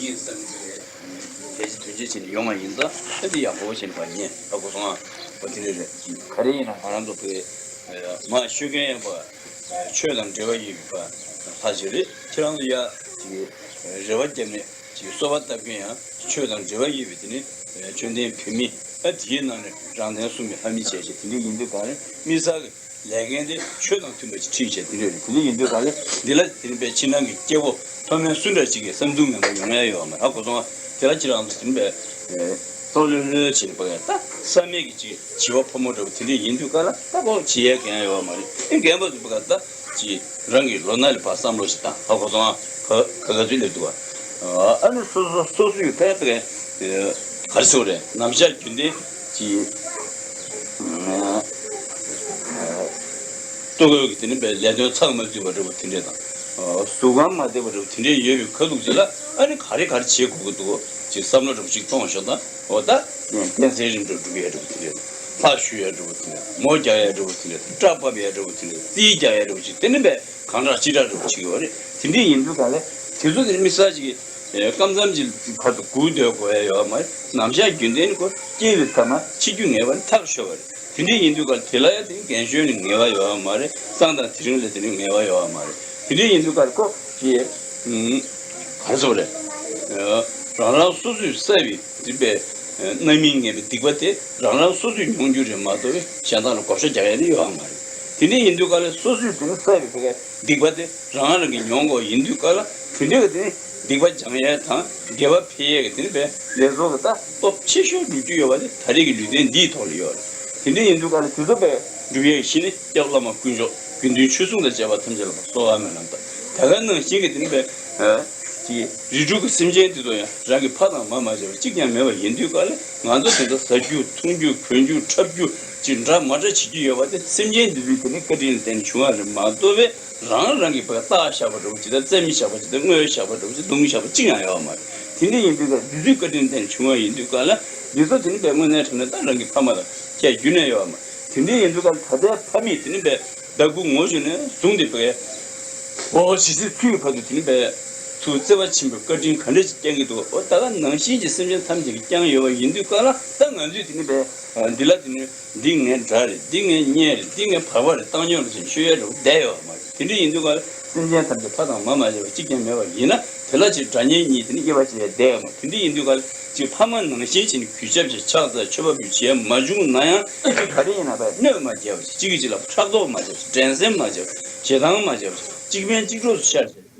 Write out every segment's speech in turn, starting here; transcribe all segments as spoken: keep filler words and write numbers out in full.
ཡིན་བསམ་གྱི་རེད། དེ་ཅི་དོན་ཅི་བྱས་ནས་ཡོང་བ་ཡིན་ཙང་ཨ་འདི་ཡག་པོ་བྱས་ནས་ཕར་ཉན་ཧ་གོ་སོང་ཨ། འོ་དེ་འདྲ་རེད། ག་རེ་ཡིན་ན་ང་རང་ཚོ་བོད་མ་ཤོད་མཁན་ཡང་པ་ཆོས་དང་འབྲེལ་བ་ཡོད་པའི་པ་ལྷ་ཞིག་རེད། ཁྱེད་རང་ཚོ་ཡ་ཅིག་རེ་བ་བརྒྱབ་ནས་ཅིག་གསོལ་བ་བཏབ་མཁན་ཡང་ཆོས་དང་འབྲེལ་བ་ཡོད་པའི་དེ་ནི་ཆོས་ལྡན་བོད་མི་ཨ་དེའི་ནང་ནས་རང་བཙན་སྲུང་བའི་ལྷ་མི་བྱས་ཤིག་དེ་འདྲ་ཡིན་དུས་ག་རེ་དམིགས་བསལ་གྱི་ལས་འགན་དེ་ཆོས་དང་མཐུན་པ་ཞིག་ཁྲིད་བྱས་དེ་འདྲ་རེད། དེ་འདྲ་ཡིན་དུས་ག་ལེ་འདི་ལ་དེ་རིང་པའི་ཕྱི་ནང་གི་སྐྱེ་བོ་མཐོ་དམན་སུ་འདྲ་ཅིག་གིས་བསམ་ཚུལ་ངན་པ་ཡོང་ཡ་ཡོད་མ་རེད། ཧ་གོ་སོང་ཨ། དེ་ལ་ཁྱེད་རང་ཚོ་དེ་རིང་པའི་སོ་ལྷོད་ལྷོད་བྱེད་པ་ད་བསམ་མེད་ཀྱི་ཅིག་བྱི་བ་ཕོ་མོ་འདྲ་བོ་དེ་འདྲ་ཡིན་དུས་ག་ལ་ད་ཁོ་བྱེད་ཡ་གང་ཡོད་མ་རེད། ཨེ་རྒན་པ་ཚོ་པ་ག་ད་ཅིག་རང་གི་ལོ་ན་ལ་ཕར་བསམ་བློ་ཞིག་བཏང་ཧ་གོ་སོང་ཨ། ག་ག་ག་ཚོད་སླེབས་འདུག་ག་ཨ་ནི་སོ་སོ་སོ་སོའི་ཕན་པའི་ག་རེ་ཟེར་རེད། ནམ་ཞག་རྒྱུན་ལྡན་གྱི་ལྟོ་གོས་ཀྱི་དེ་ནི་པའི་ལས་དོན་ཚགས་མ་ཚུད་པ་འདྲ་བོ་དེ་འདྲས་དང་། གཟུགས་ཁམས་མ་བདེ་བ་འདྲ་བོ་དེ་འདྲས་ཡོད་པའི་ཁ་ཐུག་ཅིག་ལ་ཨ་ནི་ག་རེ་ག་རེ་བྱེད་དགོས་ཀྱི་འདུག་ཅེས་བསམ་བློ་འདྲ་བོ་ཅིག་གཏོང་ཞོག་དང་། འོ་ད་རྟེན་གསལ་རིམ་གྲོ་སྒྲུབ་ཡས་འདྲ་བོ་དེ་འདྲས་དང་། ལྷ་ཞུ་ཡས་འདྲ་བོ་དེ་འདྲས་དང་། མོ་རྒྱག་ཡས་འདྲ་བོ་དེ་འདྲས་དང་། སྐྲ་ཕབ་ཡས་འདྲ་བོ་དེ་འདྲས་དང་། རྩིས་རྒྱག་ཡས་འདྲ་བོ་ཅིག་དེ་ནི་པའི་གང་དྲག་ཅི་དྲག་འདྲ་བོ་ཅིག་ཡོད་རེད། དེ་འདྲས་ཡིན་དུས་ག་ལས་དེ་ཚོ་དེ་ནི་དམིགས་བསལ་ཅིག་གི་སྐབས་མཚམས་ཅིག་བར་དུ་སྒུག་སྡོད་དགོས་ཡ་ཡོད་མ་རེད། ནམ་ཞག་རྒྱུན་ལྡན་ནི་ཁོ་སྐྱེས་པའི་མཐའ་མ་འཆི་རྒྱུ་ངེས་པ་ནི་ཐག་ཆོད་པ་རེད། དེ་འདྲས་ཡིན་དུས་ག་ལ་དེ་ལ་ཡ་དེ་ནི་རྒན་གཞོན་ནི་ངེས་པ་ཡོད་མ་རེད། སང་དང་དེ་རིང་ལ་དེ་ནི་ངེས་པ་ཡོད་མ་རེད། དེ་འདྲས་ཡིན་དུས་ག་ལ་ཁོ་ཅིག་ག་རེ་ཟེར་རེད། རང་རང་སོ་སོས་བསགས་པའི་སྡིག་པའི་རྣམ་སྨིན་ངན་པའི་སྡིག་པ་དེ་རང་རང་སོ་སོས་མྱོང་རྒྱུ་རེད་མ་གཏོགས་གཞན་དག་ལ་བགོ་བཤའ་རྒྱག་ཡ་ནི་ཡོད་མ་རེད། དེ་འདྲས་ཡིན་དུས་ག་ལ་སོ་སོས་དེ་ནི་བསགས་པའི་སྡིག་པ་དེ་རང་རང་གིས་མྱོང་དགོས་ཡིན་དུས་ག་ལ་དེ་འདྲས་ཀྱི་དེ་ནི་སྡིག་པ་སྦྱང་ཡས་དང་དགེ་བ་འཕེལ་ཡས་ཀྱི་དེ་ནི་པའི་ལས་བཟོ་གི་ད་སྟོབས་ཆེ་ཤོས་སྒྲུབ་རྒྱུ་ཡོད་པ་དེ་ད་རེས་ཀྱི་ལུས་རྟེན་འདིའི་ཐོག་ལ་ཡོད་རེད། དེ་འདྲས་ཡིན་དུས་ག་ལ་དེ་ཚོ་པའི་སྒྲུབ་ཡས་ཀྱི་ཤིན་ཏུ་སྐྱབས་བླ་མ་དཀོན་མཆོག་དགེ་འདུན་ཆོས་སྲུང་དང་བཅས་པ་ཐམས་ཅད་ལ་གསོལ་བ་སྨོན་ལམ་དང་། ད་ག་ནང་བཞིན་གྱི་དེ་ནི་པའི་ཅིག་རིགས་དྲུག་གི་སེམས་ཅན་འདི་ཚོ་ཡང་རང་གི་ཕ་དང་མ་མ་བྱས་པ་གཅིག་ཀྱང་མེད་པ་ཡིན་དུས་ག་ལ་ང་ཚོ་དེ་འདྲ་ཟ་རྒྱུ་འཐུང་རྒྱུ་གོན་རྒྱུ་འཁྲབ་རྒྱུ་ཅིག་འདྲ་མ་འདྲ་བྱེད་རྒྱུ་ཡོད་པ་དེ་སེམས་ཅན་འདི་ཚོའི་དེ་ནི་བཀའ་དྲིན་ལ་བརྟེན་ནས་བྱུང་བ་རེད་མ་གཏོགས་པའི། རང་རང་གི་བར་རྟགས་བཞག་པ་འདྲ་བོ་ཅིག་དང་རྩ་མི་བཞག་པ་ཅིག་དང་དངོས་བཞག་པ་འདྲ་བོ་ཅིག་རྡུང་བཞག་པ་གཅིག་ཡང་ཡོད་མ་རེད། དེ་འདྲ་ཡིན་དུས་ཀ་འདི་ཚོའི་བཀའ་དྲིན་བརྟེན་བྱུང་བ་ཡིན་དུས་ཀ་ལ་འདི་ཚོ་དེ་ནི་པའི་དངོས་གནས་དྲང་གནས་ད་རང་གི་ཕ་མ་དང་ཁྱད་རྒྱུན་ནས་ཡོད་མ་རེད། དེ་འདྲ་ཡིན་དུས་ཀ་ད་ལྟའི་ཕ་མས་དེ་ནི་པའི་ཟླ་དགུ་ངོ་བཞུགས་ནས་བཟུང་སྟེ་པའི་འོ་ཇི་སྲིད་ཚུའི་བར་དུ་དེ་ནི་པའི་ཚུར་བརྩེ་བ་ཆེན་པོའི་བཀའ་དྲིན་ག་འདྲ་ཞིག་བསྐྱངས་ཀྱི་འདུག་འོ་ད་ག་ནང་བཞིན་གྱི་སེམས་ཅན་ཐམས་ཅད་ཀྱིས་བསྐྱངས་ཡོད་པ་ཡིན་དུས་ཀ་ལ་ད་ང་ཚོས་དེ་ནི་པའི་འདི་ལ་དེ་ནི། འདི་ངའི་དགྲ་རེད། འདི་ངའི་གཉེན་རེད། འདི་ངའི་བར་བ་རེད། བཏང་སྙོམས་རེད་ཟེར་ཤོད་ཡ་འདྲ་བོ་བསྡད་ཡོད་མ་རེད། དེ་འདྲ་ཡིན་དུས་ཀ་སེམས་ཅན་ཐམས་ཅད་ཕ་དང་མ་མ་བྱས་པ་གཅིག་ཀྱང་མེད་པ་ཡིན་ན་དེ་ལ་ཅིག་དགྲ་གཉེན་གཉིས་དེ་ནི་དབྱེ་བ་ཕྱེ་ཡ་བསྡད་ཡོད་མ་རེད། དེ་འདྲ་ཡིན་དུས་ཀ་ཅིག་ཕ་མ་ནང་བཞིན་བྱས་ནས་གུས་ཞབས་བྱས་ཕྱག་འཚལ་མཆོད་པ་ཕུལ་བྱས་མ་བྱུང་ན་ཡང་ཅིག་ག་རེ་ཡིན་ན་བས་གནོད་མ་བྱས་པ་ཅིག་གཅིག་གིས་གཅིག་ལ་ཕྲག་དོག་མ་བྱས་པ་ཅིག་འགྲན་སེམས་མ་བྱས་པ་ཅིག་ཞེ་སྡང་མ་བྱས་པ་ཅིག་གཅིག་ཕན་གཅིག་གྲོགས་སུ་ཤར་བྱས།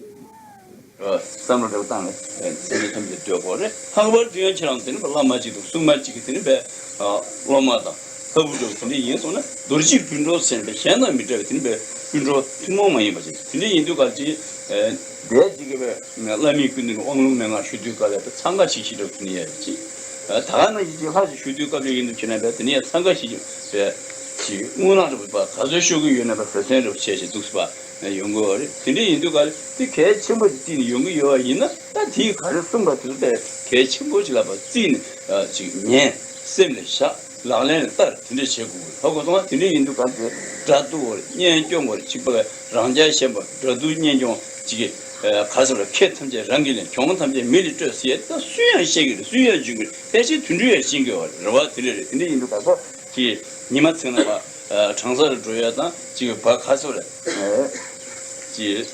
བསམ་བློ་འདྲ་བོ་བཏང་ནས་སེམས་ཅན་ཐམས་ཅད་སྡོད་དགོས་རེད། ལྷག་པར་དུ་ཡང་ཁྱེད་རང་དེ་ནི་བླ་མ་གཅིག་དང་སྲུང་མ་གཅིག་གི་དེ་ནི་བས་སློབ་མ་དང་ལྷ་བུ་འདྲ་བོ་དེ་འདྲ་ཡིན་སོང་ན་རྡོ་རྗེའི་སྤུན་གྲོགས་ཟེར་བའི་གཞན་དང་མི་འདྲ་བའི་དེ་ནི་བས་སྤུན་གྲོགས་ཐུན་མོང་མ་ཡིན་པ་ཅིག་དེ་འདྲ་ཡིན་དུས་ག་ཅིག་དེ་གཅིག་གི་བས་བླ་མའི་སྐུ་མདུན་དབང་ལུང་མན་ངག་ཞུ་དུས་སྐབས་ལ་བས་འཚང་ཁ་ཤིག་ཤིག་འདྲ་བོ་དེ་འདྲ་ཡོད་ཅིག་ད་ག་ནང་བཞིན་ཅིག་ལྷ་ཞིག་ཞུ་དུས་སྐབས་ལ་ཡིན་དུས་ཁྱེད་རང་བས་དེ་ནི་ཡང་འཚང་ཁ་ཤིག་ཅིག་བས་ཅིག་རྔུལ་ནག་འདྲ་བོ་བ་ག་ཚོད་ཤོར་གི་ཡོད་ན་བས་བཟོད་བསྲན་འདྲ་བོ་བྱས་བྱས་འདུག་སེ་བ། ཡོང་གི་ཡོད་རེད། དེ་འདྲ་ཡིན་དུས་ག་ལ་དེ་གལ་ཆེན་པོ་ཅིག་བརྩིས་ནས་ཡོང་གི་ཡོད་པ་ཡིན་ན་ད་དེས་ག་རེ་གསུངས་པ་དེ་ཚོ་དཔེ་གལ་ཆེན་པོ་ཅིག་ལ་བརྩིས་ནས་ཅིག་ཉན། སེམས་ལ་བཞག་ལག་ལེན་ལ་བསྟར། དེ་འདྲ་བྱེད་དགོས་ཀྱི་ཧ་གོ་སོང་ང་། དེ་འདྲ་ཡིན་དུས་ག་ལ་དེ་དགྲ་གཏུག་དགོས་རེད། གཉེན་སྐྱོང་དགོས་རེད། གཅིག་པ་རང་རྐྱ་ཤན་པ་དགྲ་གཏུག་གཉེན་སྐྱོང་གཅིག་གི་ག་ཟེར་བ་ཁེ་ཐམས་ཅད་རང་གིས་ལེན། གྱོང་ཐམས་ཅད་མི་ལ་སྤྲོད་ཟེར་ཡས་ད་སུས་ཡང་བཤད་ཀྱི་རེད། སུས་ཡང་འཇོན་གྱི་རེད། ཕལ་ཆེར་དུད་འགྲོས་ཡང་ཤེས་ཀྱི་ཡོད་རེད་བ། དེ་འདྲ་རེད། དེ་འདྲ་ཡིན་དུས་ག་ལ་དེ་ཉི་མ་ཚིག་ན་བ། གྲང་ས་ལ་འགྲོ་ཡ་དང་ཅིག་བ་ག་ཚོད་རེད། ཅིག་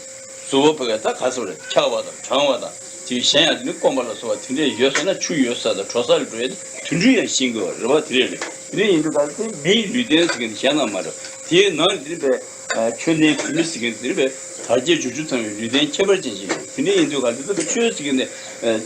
གཟུ་བོ་བ་ག་ད་ག་ཚོད་རེད། འཁྱག་བ་དང་གྲང་བ་དང་ཅིག་གཞན་ཡང་དེ་ནི་སྐོམ་པ་ལ་སོགས་པ་དེ་འདྲས་ཡོད་ཟེར་ན་ཆུ་ཡོད་ས་དང་དྲོ་ས་ལ་འགྲོ་ཡ་དེ་དུད་འགྲོ་ཡང་ཤེས་གི་བ་རེད་བ། དེ་རེད་རེད། དེ་འདྲས་ཡིན་དུས་ག་ཚོད་མིའི་ལུས་རྟེན་ཟེར་མཁན་དེ་གཞན་དང་མ་འདྲ། དེའི་ནང་དེ་ནི་པའི་ཆོས་ལྡན་བོད་མི་ཟེར་མཁན་དེ་ནི་པའི་དར་རྒྱས་འབྱོར་བཅུ་ཚང་བའི་ལུས་རྟེན་ཁྱད་པར་ཅན་ཞིག་ཡོད། དེ་འདྲས་ཡིན་དུས་ག་ཚོད་ཆོས་ཟེར་མཁན་དེ་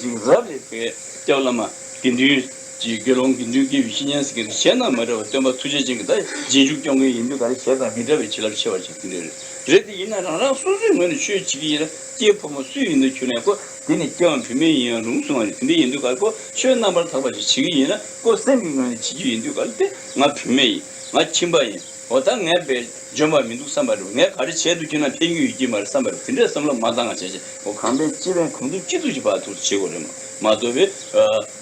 ཅིག་རབ་ལས་པའི་སྐྱབས་བླ་མ་དགེ་འདུན། ཅིག་དགེ་སློང་དགེ་འདུན་དགེ་བའི་བཤེས་གཉེན་ཟེར་མཁན་དེ་གཞན་དང་མ་འདྲ་བའི་སྟོན་པ་ཐུགས་རྗེ་ཅན་གྱི་ད་རྗེས་འཇུག་སྐྱོང་མཁན་ཡིན་དུས་ག་རེ་གཞན་དང་མི་འདྲ་བའི་བྱིན་རླབས་ཆེ་བ་ཞིག་དེ་འདྲ་རེད། རེད་དེ་ཡིན་ན་རང་རང་སོ་སོའི་ངོས་ནས་ཆོས་བྱེད་ཀྱི་ཡིན་ན་སྐྱེས་ཕོ་མོ་སུ་ཡིན་ན་ཁྱོད་ནས་ཁོ་དེ་ནི་སྐྱེ་བ་བུད་མེད་ཡིན་ཡང་རུང་གསུང་བ་རེད། དེ་འདྲ་ཡིན་དུས་ག་རེ་ཁོ་ཆོས་རྣམ་པར་དག་པ་ཞིག་བྱེད་ཀྱི་ཡིན་ན་ཁོ་སེམས་ཀྱི་ངོས་ནས་བྱེད་རྒྱུ་ཡིན་དུས་ག་རེ་དེ་ང་བུད་མེད་ཡིན། ང་ཁྱིམ་པ་ཡིན། འོ་ད་ངས་པའི་འཇོན་པ་མི་འདུག་བསམ་པ་རེད། ངས་ག་རེ་བྱས་འདུག་ཁྱོད་རྣམས་ཕན་གྱི་ཡོད་ཀྱི་མ་རེད་བསམ་པ་རེད། དེ་འདྲའི་བསམ་བློ་མ་བཏང་བ་བྱས་བྱས་འོ་གང་ཕན་ཅི་ཕན་གང་ཐུབ་ཅི་ཐུབ་ཀྱི་བར་ཐུག་བྱེད་དགོས་རེད། མ་མ་གཏོགས་པའི་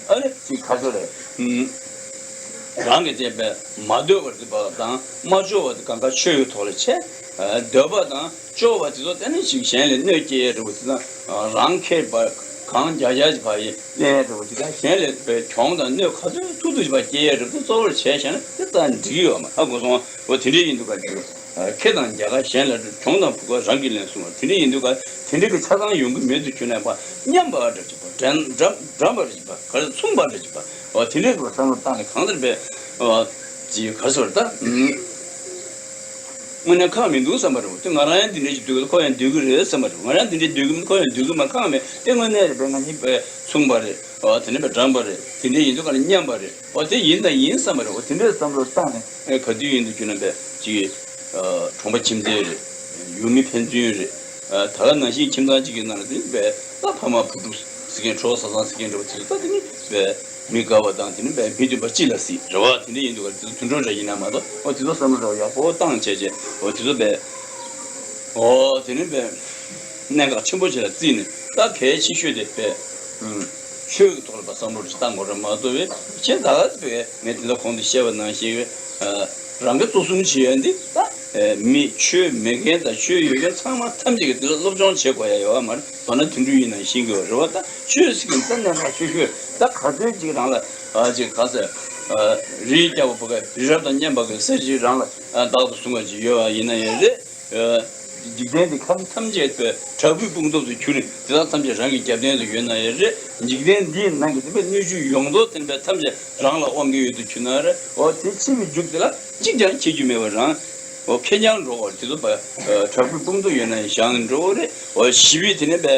ཨ་ནི་ཅིག་ག་ཚོད་རེད། རང་གི་དེ་པའི་མ་འདོད་པ་དེ་པ་དང་མ་ལྕོགས་པ་དེ་གང་ག་ཆོས་ཀྱི་ཐོག་ལ་བྱས། འདོད་པ་དང་ལྕོགས་པ་དེ་ཚོ་ད་ནི་ཅིག་གཞན་ལ་གནོད་སྐྱེལ་ཡས་འདྲ་བོ་དེ་དང་རང་ཁེ་བ། གང་རྒྱག་རྒྱག་གི་བ་ཡིན་ལན་འདྲ་བོ་ཅིག་དང་གཞན་ལ་བའི་གྱོང་དང་གནོད་ག་ཚོད་ཐུབ་ཐུབ་ཅིག་བ་སྐྱེལ་ཡས་འདྲ་བོ་དེ་གཙོ་བོར་བྱས་བྱས་ན་དེ་རྩ་ནས་འགྲིག་གི་ཡོད་མ་རེད། ཧ་གོ་སོང་། འོ་དེ་འདྲ་ཡིན་དུས་ག་ཁྱེད་དང་རྒྱ་གར་གཞན་ལ་གྱོང་དང་ཕུག་ག་རང་གིས་ལེན་སོང་བ་དེ་འདྲ་ཡིན་དུས་ག་དེ་འདྲ་གི་ཆ་ཚང་ཡོང་གི་མེད་དུས་ཁྱོད་ནས་པ་མཉམ་པ་འདྲ་ཅིག་པ་འགྲན་འགྲན་འགྲན་པ་འདྲ་ཅིག་པ་ག་རེ་མཚུངས་པ་འདྲ་ཅིག་པ་འོ་དེ་འདྲ་གི་བསམ་བློ་བཏང་ནས་གང་ལྟར་པས་འོ་ཅིག་ག་རེ་ཟེར་ད། དངོས་གནས་ཁག་མི་འདུག་བསམ་པ་རེད། དེ་ང་རང་ཡང་འདི་འདྲ་ཞིག་འདོད་ཀྱི་ཁོ་ཡང་འདོད་ཀྱི་རེད་བསམ་པ་རེད། ང་རང་འདི་འདྲ་འདོད་ཀྱི་མིན་ཁོ་ཡང་འདོད་ཀྱི་མ་ཁག་མེད་དེ་དངོས་གནས་རེད་པས་ང་གཉིས་པས་མཚུངས་པ་རེད། འོ་དེ་ནས་པས་འགྲན་པ་རེད། དེ་འདྲ་ཡིན་དུས་ག་ལ་མཉམ་པ་རེད། འོ་དེ་ཡིན་དང་ཡིན་བསམ་པ་རེད། འོ་དེ་འདྲའི་བསམ་བློ་བཏང་ནས་ཨེ་ག་དུས་ཡིན་དུས་ཁྱོད་རྣམ་པས་ཅིག་གྲོང་པ་ཁྱིམ་སྡེ་རེད། ཡུལ་མི་ཕན་ཚུན་རེད། ད་ག་ནང་བཞིན་ཁྱིམ་ཚང་གཅིག་གི་ནང་ལ་དེ་ནི་པས་ད་ཕ་མ་བུ་ཕྲུག་ཟེར་མཁན་གྲོགས་བཟའ་ཚང་ཟེར་མཁན་འདྲ་བོ་དེ་ཚོ་ད་དེ་ནི་པས་མི་དགའ་བ་དང་དེ་ནི་པས་མི་མཐུན་པ་ཅི་ལ་སྲིད་རེད་བ། དེ་འདྲ་ཡིན་དུས་ག་དེ་ཚོ་དུད་འགྲོ་འདྲ་ཡིན་ན་མ་གཏོགས་འོ་དེ་ཚོ་བསམ་བློ་འདྲ་བོ་ཡག་པོ་བཏང་བྱས་བྱས་འོ་དེ་ཚོ་པས་འོ་དེ་ནི་པས་གནད་འགག་ཆེན་པོ་ཅིག་ལ་བརྩིས་ནས་ད་གལ་ཆེ་ཤོས་དེ་པས་ཆོས་ཀྱི་ཐོག་ལ་པ་བསམ་བློ་ཅིག་བཏང་དགོས་རེད་མ་གཏོགས་པས་ཁྱེད་ད་ག་ཚོད་པས་ངས་དེ་འདྲ་གོང་དུ་བཤད་པ་ནང་བཞིན་རང་གི་གཙོ་བཟུང་བྱེད་ཡ་འདི་ད། མི་ཆོས་མེད་མཁན་དང་ཆོས་ཡོད་མཁན་ཚང་མ་ཐམས་ཅད་ཀྱིས་དེ་ལ་སློབ་སྦྱོང་བྱེད་དགོས་ཡ་ཡོད་བ་མ་རེད། མདོར་ན་དུད་འགྲོ་ཡིན་ན་ཤེས་དགོས་རེད་བ། ད་ཆོས་ཟེར་མཁན་ད་གནད་འགག་ཆེ་ཤོས་ད་ག་ཚོད་ཅིག་རང་ལ་ཨ་ཅིག་ག་ཚོད་རིའི་རྒྱལ་པོ་བ་ག་རི་རབ་དང་མཉམ་པ་གི་གསེར་གྱིས་རང་ལ་བདག་ཏུ་བཟུང་བ་ཅིག་ཡོད་བ་ཡིན་ན་ཡང་རེད། འཇིག་རྟེན་འདི་ཁམས་ཐམས་ཅད་པའི་བྲག་ཕུག་སྤུངས་ཐོག་ཏུ་གྱུར་ནས་དེ་དག་ཐམས་ཅད་རང་གི་རྒྱབ་རྟེན་དུ་ཡོད་ན་ཡང་རེད། འཇིག་རྟེན་འདིའི་ནང་གི་དེ་བས་སྣོད་བཅུད་ཡོངས་རྫོགས་དེ་བས་ཐམས་ཅད་རང་ལ་དབང་གི་ཡོད་དུ་གྱུར་ན་རེད། འོ་དེ་འཆི་བའི་མཇུག་དེ་ལ་གཅིག་ཀྱང་ཁྱེར་རྒྱུ་མེད་པ་རང་། འོ་ཁེར་རྐྱང་འགྲོ་བར་དེ་ཚོ་པ་བྲག་ཕུག་སྤུངས་ཐོག་ཡོད་ན་ཡང་བཞག་ནས་འགྲོ་བ་རེད། འོ་ཞི་བའི་དེ་ནས་པའི་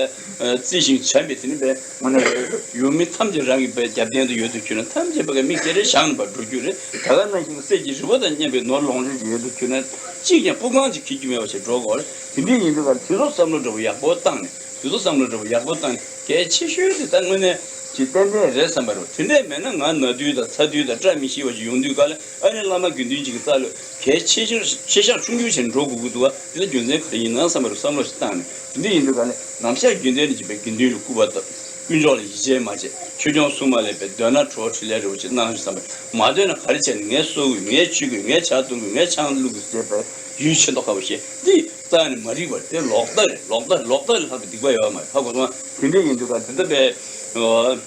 རྩི་ཞིང་བྱམས་པའི་དེ་ནས་པའི་དངོས་གནས་ཡུལ་མི་ཐམས་ཅད་རང་གི་པའི་རྒྱབ་རྟེན་དུ་ཡོད་དུ་གྱུར་ན་ཐམས་ཅད་པ་ག་མི་སྐྱེ་རེ་བཞག་ནས་པར་འགྲོ་རྒྱུ་རེད། ད་ག་ནང་བཞིན་གསེར་གྱི་རི་བོ་དང་མཉམ་པའི་ནོར་ལོངས་སྤྱོད་ཀྱི་ཡོད་དུ་གྱུར་ན་གཅིག་ཀྱང་སྤུ་རྐང་གཅིག་ཁྱེར་རྒྱུ་མེད་པ་ཞིག་འགྲོ་དགོས་རེད། དེ་འདྲའི་ཡིན་དུས་ཀ་དེ་ཚོ་བསམ་བློ་འདྲ་བོ་ཡག་པོ་བཏང་ནས། དུས་ཚོད་བསམ་བློ་འདྲ་བོ་ཡག་པོ་བཏང་གལ་ཆེ་ཤོས་དེ་ད་དངོས་གནས་ཀྱི་ཏན་ཏན་རེད་བསམ་པ་རེད། དེ་འདྲས་མེད་ན་ང་ན་དུས་དང་ཚ་དུས་དང་བཀྲ་མི་ཤིས་པ་ཞིག་ཡོང་དུས་ག་ལ་ཨ་ནི་བླ་མ་དགེ་འདུན་ཅིག་གི་རྩ་ལོས་གལ་ཆེ་ཤོས་ཆེ་ཤག་ཆུང་ཆུང་བྱས་འགྲོ་དགོས་ཀྱི་འདུག་བ། དེ་ལ་རྒྱུ་མཚན་ག་རེ་ཡིན་ན་བསམ་པ་རེད། བསམ་བློ་ཞིག་བཏང་ནས་དེ་འདྲས་ཡིན་དུས་ག་ལ་ནམ་ཞག་རྒྱུན་ལྡན་ནས་ཅིག་པའི་དགེ་འདུན་ལ་སྐུར་བ་བཏབ། དཀོན་མཆོག་ལ་ཡིད་ཆེས་མ་བྱས། ཆོས་སྐྱོང་སྲུང་མ་ལས་པའི་འདོད་ན་གྲོགས་འཕྲིན་ལས་རེ་བ་ཅིག་གནང་ཞིག་བསམ་པ་མ་འདོད་ན་ག་རེ་བྱས་ནས་ངས་གསོ་དགོས་ངས་བཅུ་དགོས་ངས་ཇ་བཏུང་དགོས་ངས་ཆང་བླུག་དགོས་ཟེར་བའི་ཡུལ་ཆེ་མདོག་ཁ་པོ་བཤད་འདི། རྩ་ནས་མ་རིག་པ་དེ་ལོག་ལྟ་རེད། ལོག་ལྟ་ལོག་ལྟ་ལས་ལྷག་པའི་སྡིག་པ་ཡོད་མ་རེད། ཧ་གོ་སོང་ང་། དེ་འདྲ་ཡིན་དུས་ག་དེ་འདྲ་པའི་ཨོ།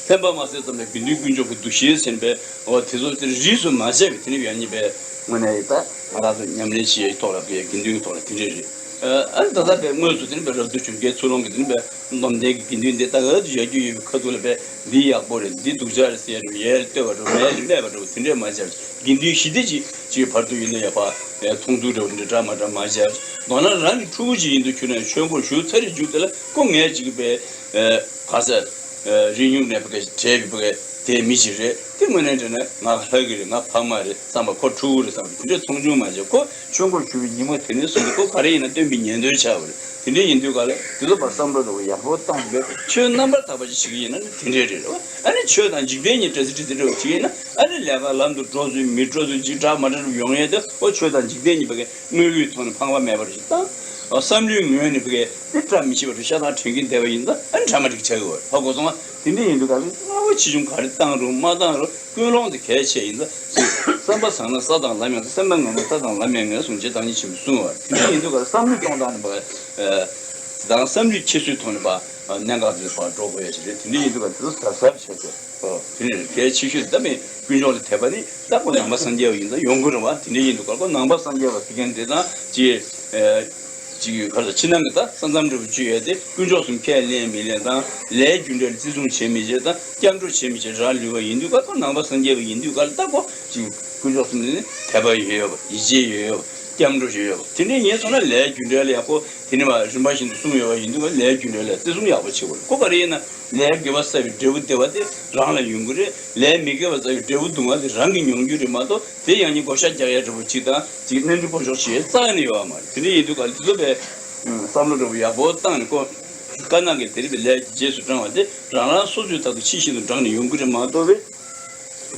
ཕན་པ་མ་ཟད་ཙམ་ལས་དགེ་འདུན་དཀོན་མཆོག་གི་འདུ་ཤེས་ཟིན་པའི་ཨོ་དེ་ཚོ་དེ་རིས་སུ་མ་ཆད་པའི་དེ་ནི་ཡང་ཉིད་པའི་དངོས་གནས་ཡིན་ད་ང་རང་ཚོ་ཉམས་ལེན་བྱེད་ཡའི་ཐོག་ལ་པའི་དགེ་འདུན་གྱི་ཐོག་ལ་དེ་འདྲ་རེད། ཨ་ནི་ད་ལྟ་པའི་དངོས་སུ་དེ་ནི་པའི་རབ་ཏུ་བྱུང་རྒྱལ་ཚུལ་སློང་གི་དེ་ནི་པའི་སྡོམ་ལྡན་གྱི་དགེ་འདུན་འདི་ད་ག་དུ་བཞག་རྒྱུ་ཡོད་པའི་ཁ་ཐུག་ལ་པའི་འདི་ཡག་པོ་རེད། འདི་སྡུག་ཅག་རེད་ཟེར་ཡ་ཡལ་ལྟོས་པ་འགྲོ་མེད་ལ་སྨད་པ་འགྲོ་དེ་འདྲས་མ་བྱ། དགེ་འདུན་ཞི་བདེ་ཅིག་ཅིག་བར་དུ་ཡིན་ན་ཡག་པ། མཐོང་ཚུལ་འདྲ་བོ་འདྲ་འདྲ་མ་འདྲ་མ་བྱ། མདོར་ན་རང་གི་ཕྲུ་གུ་ཅིག་ཡིན་དུས་ཁྱོད་རང་ཆོས་སྒོར་ཞུགས་ཚར་རེ་འཇུག་དེ་ལ་ཁོ་ངས་ཅིག་པའི་ག་ས་རི་སྨྱུག་ནས་བུ་ག་བྲལ་བའི་བུ་ག་དེ་མི་ཅིག་རེད། དེ་དངོས་གནས་དྲན་ན་ང་ལྷ་གི་རེད། ང་ཕ་མ་རེད་བསམ་པ་ཁོ་ཕྲུ་གུ་རེད་བསམ་པ་དེ་འདྲས་མཐོང་ཆུང་མ་བྱ། ཁོ་ཆོས་སྒོར་ཞུགས་པའི་ཉིན་མོ་དེ་ནས་བཟུང་སྟེ་ཁོ་ག་རེ་ཡིན་ན་སྟོན་པའི་ཉན་ཐོས་ཆགས་པ་རེད། དེ་འདྲས་ཡིན་དུས་ག་ལ་དེ་ཚོ་བར་བསམ་བློ་འདྲ་བོ་ཡག་པོ་བཏང་པས་ཆོས་རྣམ་པར་དག་པ་ཅིག་བྱེད་ཀྱི་ཡིན་ན་ནི་དེ་འདྲས་རེད་རེད་བ། ཨ་ནི་ཆོས་དང་འཇིག་རྟེན་གཉིས་འདྲ་ཟིག་འདྲ་ཟིག་འདྲ་བོ་བྱེད་ཀྱི་ཡིན་ན་ཨ་ནི་ལས་ཀ་ལམ་དུ་འགྲོ་ཚུལ་མི་འགྲོ་ཚུལ་ཅིག་འདྲ་མ་འདྲ་རུ་ཡོང་ཡས་དེ་ཨོ་ཆོས་དང་འཇིག་རྟེན་གཉིས་པ་གའི་དངོས་པོའི་ཐོག་ནས་ཕངས་པ་མེད་པ་རེ་ཞིག་དང་། བསམ་བློའི་ངོས་ནས་བུ་གའི་དེ་བཀྲ་མི་ཤིས་པ་རུ་ཤ་ཐང་དྲན་གྱིན་བསྡད་པ་ཡིན་ད་ཨ་ནི་འདྲ་མ་འགྲིག་ཆགས་ཀྱི་བ་ཧ་གོ་སོང་ང་། དེ་འདྲ་ཡིན་དུས་ག་ལ་སྔ་པོ་ཆེ་ཆུང་ག་རེ་བཏང་རུང་མ་བཏང་རུང་ཀུན་སློང་དེ་གལ་ཆེ་ཡིན་ད། བསམ་པ་བཟང་ན་ས་དང་ལམ་ཡང་སེམས་པ་ངན་ན་ས་དང་ལམ་ཡང་ངན་གསུངས་རྗེས་བདག་ཉིད་ཆེན་པོས་གསུངས་པ་དེ་འདྲ་ཡིན་དུས་ག་ལ་བསམ་བློ་གཏོང་སྟངས་ནི་བ། དང་བསམ་བློའི་ཁྱད་གསོད་ཐོག་ནས་པ་གནད་འགག་དེ་པ་འགྲོ་དགོས་ཡ་ཞིག་རེད། དེ་འདྲ་ཡིན་དུས་ག་དེ་ཚོ་གཟབ་གཟབ་བྱས་ཏེ་ཨོ་དེ་ནི་གལ་ཆེ་ཤོས་ད་མི་དཀོན་མཆོག་ལ་དད་པ་ནི་ད་ཁོ་ནང་པ་སངས་རྒྱས་པ་ཡིན་ད་ཡོང་གི་རེད་བ། དེ་འདྲ་ཡིན་དུས་ག་ཁོ་ནང་པ་སངས་རྒྱས་པ་ཟེར་མཁན་དེ་དང་ཅི་ཅི་ག་ལ་ཕྱི་ནང་གི་ད་ས་མཚམས་འདྲ་བོ་བཅུ་ཡོད་དེ་དཀོན་མཆོག་གསུམ་ཁས་ལེན་མི་ལེན་དང་ལས་རྒྱུ་འབྲས་ལ་བརྩི་སྲུང་བྱེད་མི་བྱེད་དང་སྐྱབས་འགྲོ་བྱེད་མི་བྱེད་རག་ལུས་པ་ཡིན་དུས་ག་ཁོ་ནང་པ་སངས་རྒྱས་པ་ཡིན་དུས་ག་ལ་ད་ཁོ་ཅི་དཀོན་མཆོག་གསུམ་ལ་ནི་དད་པ་ཡོད་ཡོད་པ་ཡིད་ཆེས་ཡོད་ཡོད་པ་སྐྱབས་འགྲོ་ཞུ་ཡོད་པ་དེ་འདྲ་ཡིན་སོང་ན་ལས་རྒྱུ་འབྲས་ལ་ཡག་པོ་དེ་ནི་མ་རིམ་པ་བཞིན་དུ་གསུངས་ཡོད་པ་ཡིན་དུས་ལས་རྒྱུ་འབྲས་ལ་བརྩི་སྲུང་ཡག་པོ་བྱེད་དགོས་རེད། ཁོ་ག་རེ་ཡིན་ན་ལས་དགེ་བ་བསགས་པའི་འབྲས་བུ་བདེ་བ་དེ་རང་ལ་ཡོང་གི་རེད། ལས་མི་དགེ་བ་བསགས་པའི་འབྲས་བུ་སྡུག་བསྔལ་དེ་རང་གིས་མྱོང་རྒྱུ་རེད་མ་གཏོགས་དེ་ཡང་ཉིད་བགོ་བཤའ་རྒྱག་ཡ་འདྲ་པོ་ཅིག་དང་ཅིག་གནོན་འདྲི་སྤོ་སོགས་བྱེད་ཡ་རྩ་ནས་ཡོད་པ་མ་རེད། དེ་འདྲ་ཡིན་དུས་ག་ལ་དེ་ཚོ་པའི་བསམ་བློ་འདྲ་པོ་ཡག་པོ་བཏང་ནས་ཁོ་དཀར་ནག་གི་དེ་རིགས་པའི་ལས་ཀྱི་རྗེས་སུ་འབྲང་བ་དེ་རང་རང་སོ་སོའི་ཐོག་ཏུ་ཕྱི་བཞིན་དུ་འབྲང་ནས་ཡོང་གི་རེད་མ་གཏོགས་པའི་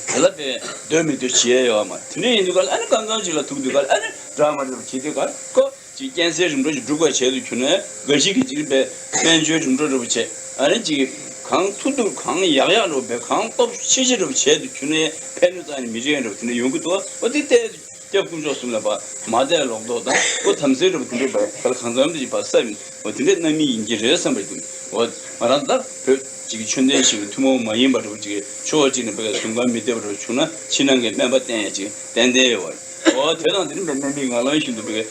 དེ་ལ་པའི་འདོད་མི་འདོད་བྱེད་ཡ་ཡོད་པ་མ་རེད། དེ་འདྲ་ཡིན་དུས་ག་ལ་ཨ་ནི་རྐང་ཚང་ཅིག་ལ་ཐུག་དུས་ག་ལ་ཨ་ནི་འདྲ་མ་འདྲ་པོ་བྱེད་དུས་ག་ལ་ཁོ། ཅིག་རྐྱེན་སེལ་རིམ་གྲོ་ཞིག་སྒྲུབ་པ་བྱས་དུ་གྱུར་ནས་དགའ་ཞིག་གི་ཅིག་པའི་དཔལ་འབྱོར་རིམ་གྲོ་འདྲ་པོ་བྱས་ཨ་ནི་ཅིག་གང་ཐུབ་ཐུབ་གང་ཡག་ཡག་འདྲ་པོ་བས་གང་སྟོབས་ཆེ་ཆེ་འདྲ་པོ་བྱས་དུ་གྱུར་ནས་ཕན་གནོད་རྩ་ནས་མི་འདྲ་འདྲ་པོ་དེ་འདྲ་ཡོང་གི་འདུག་འོ་དེ་ལྟས་སྐྱབས་དཀོན་མཆོག་གསུམ་ལ་བ་མ་བལྟས་ལོག་རྟོག་དང་ཨོ་དམ་སེལ་འདྲ་པོ་དེ་འདྲ་བས་ག་ལ་གང་འཚམ་དེ་ཅིག་བ་བསམ་འོ་དེ་འདྲ་རྣམ་སྨིན་ཡིན་གྱི་རེད་བསམ་པ་འདུག་འོ། ང་རང་ད་བོད་ཅིག་ཆོས་ལྡན་ཞིག་ཐུན་མོང་མ་ཡིན་པ་འདྲ་བོ་ཅིག་ཕྱོགས་གཅིག་ནས་བོད་ཟུང་ཁང་མི་བདེ་བ་འདྲ་བོ་བྱུང་ན་ཕྱི་ནང་གི་སྨན་པ་བསྟེན་ཡ་ཅིག་ཏན་ཏན་ཡོད་པ་རེད། འོ་དེ་དང་དེ་ནི་སྨན་པའི་ངག་ལམ་བཞིན་དུ་བོད་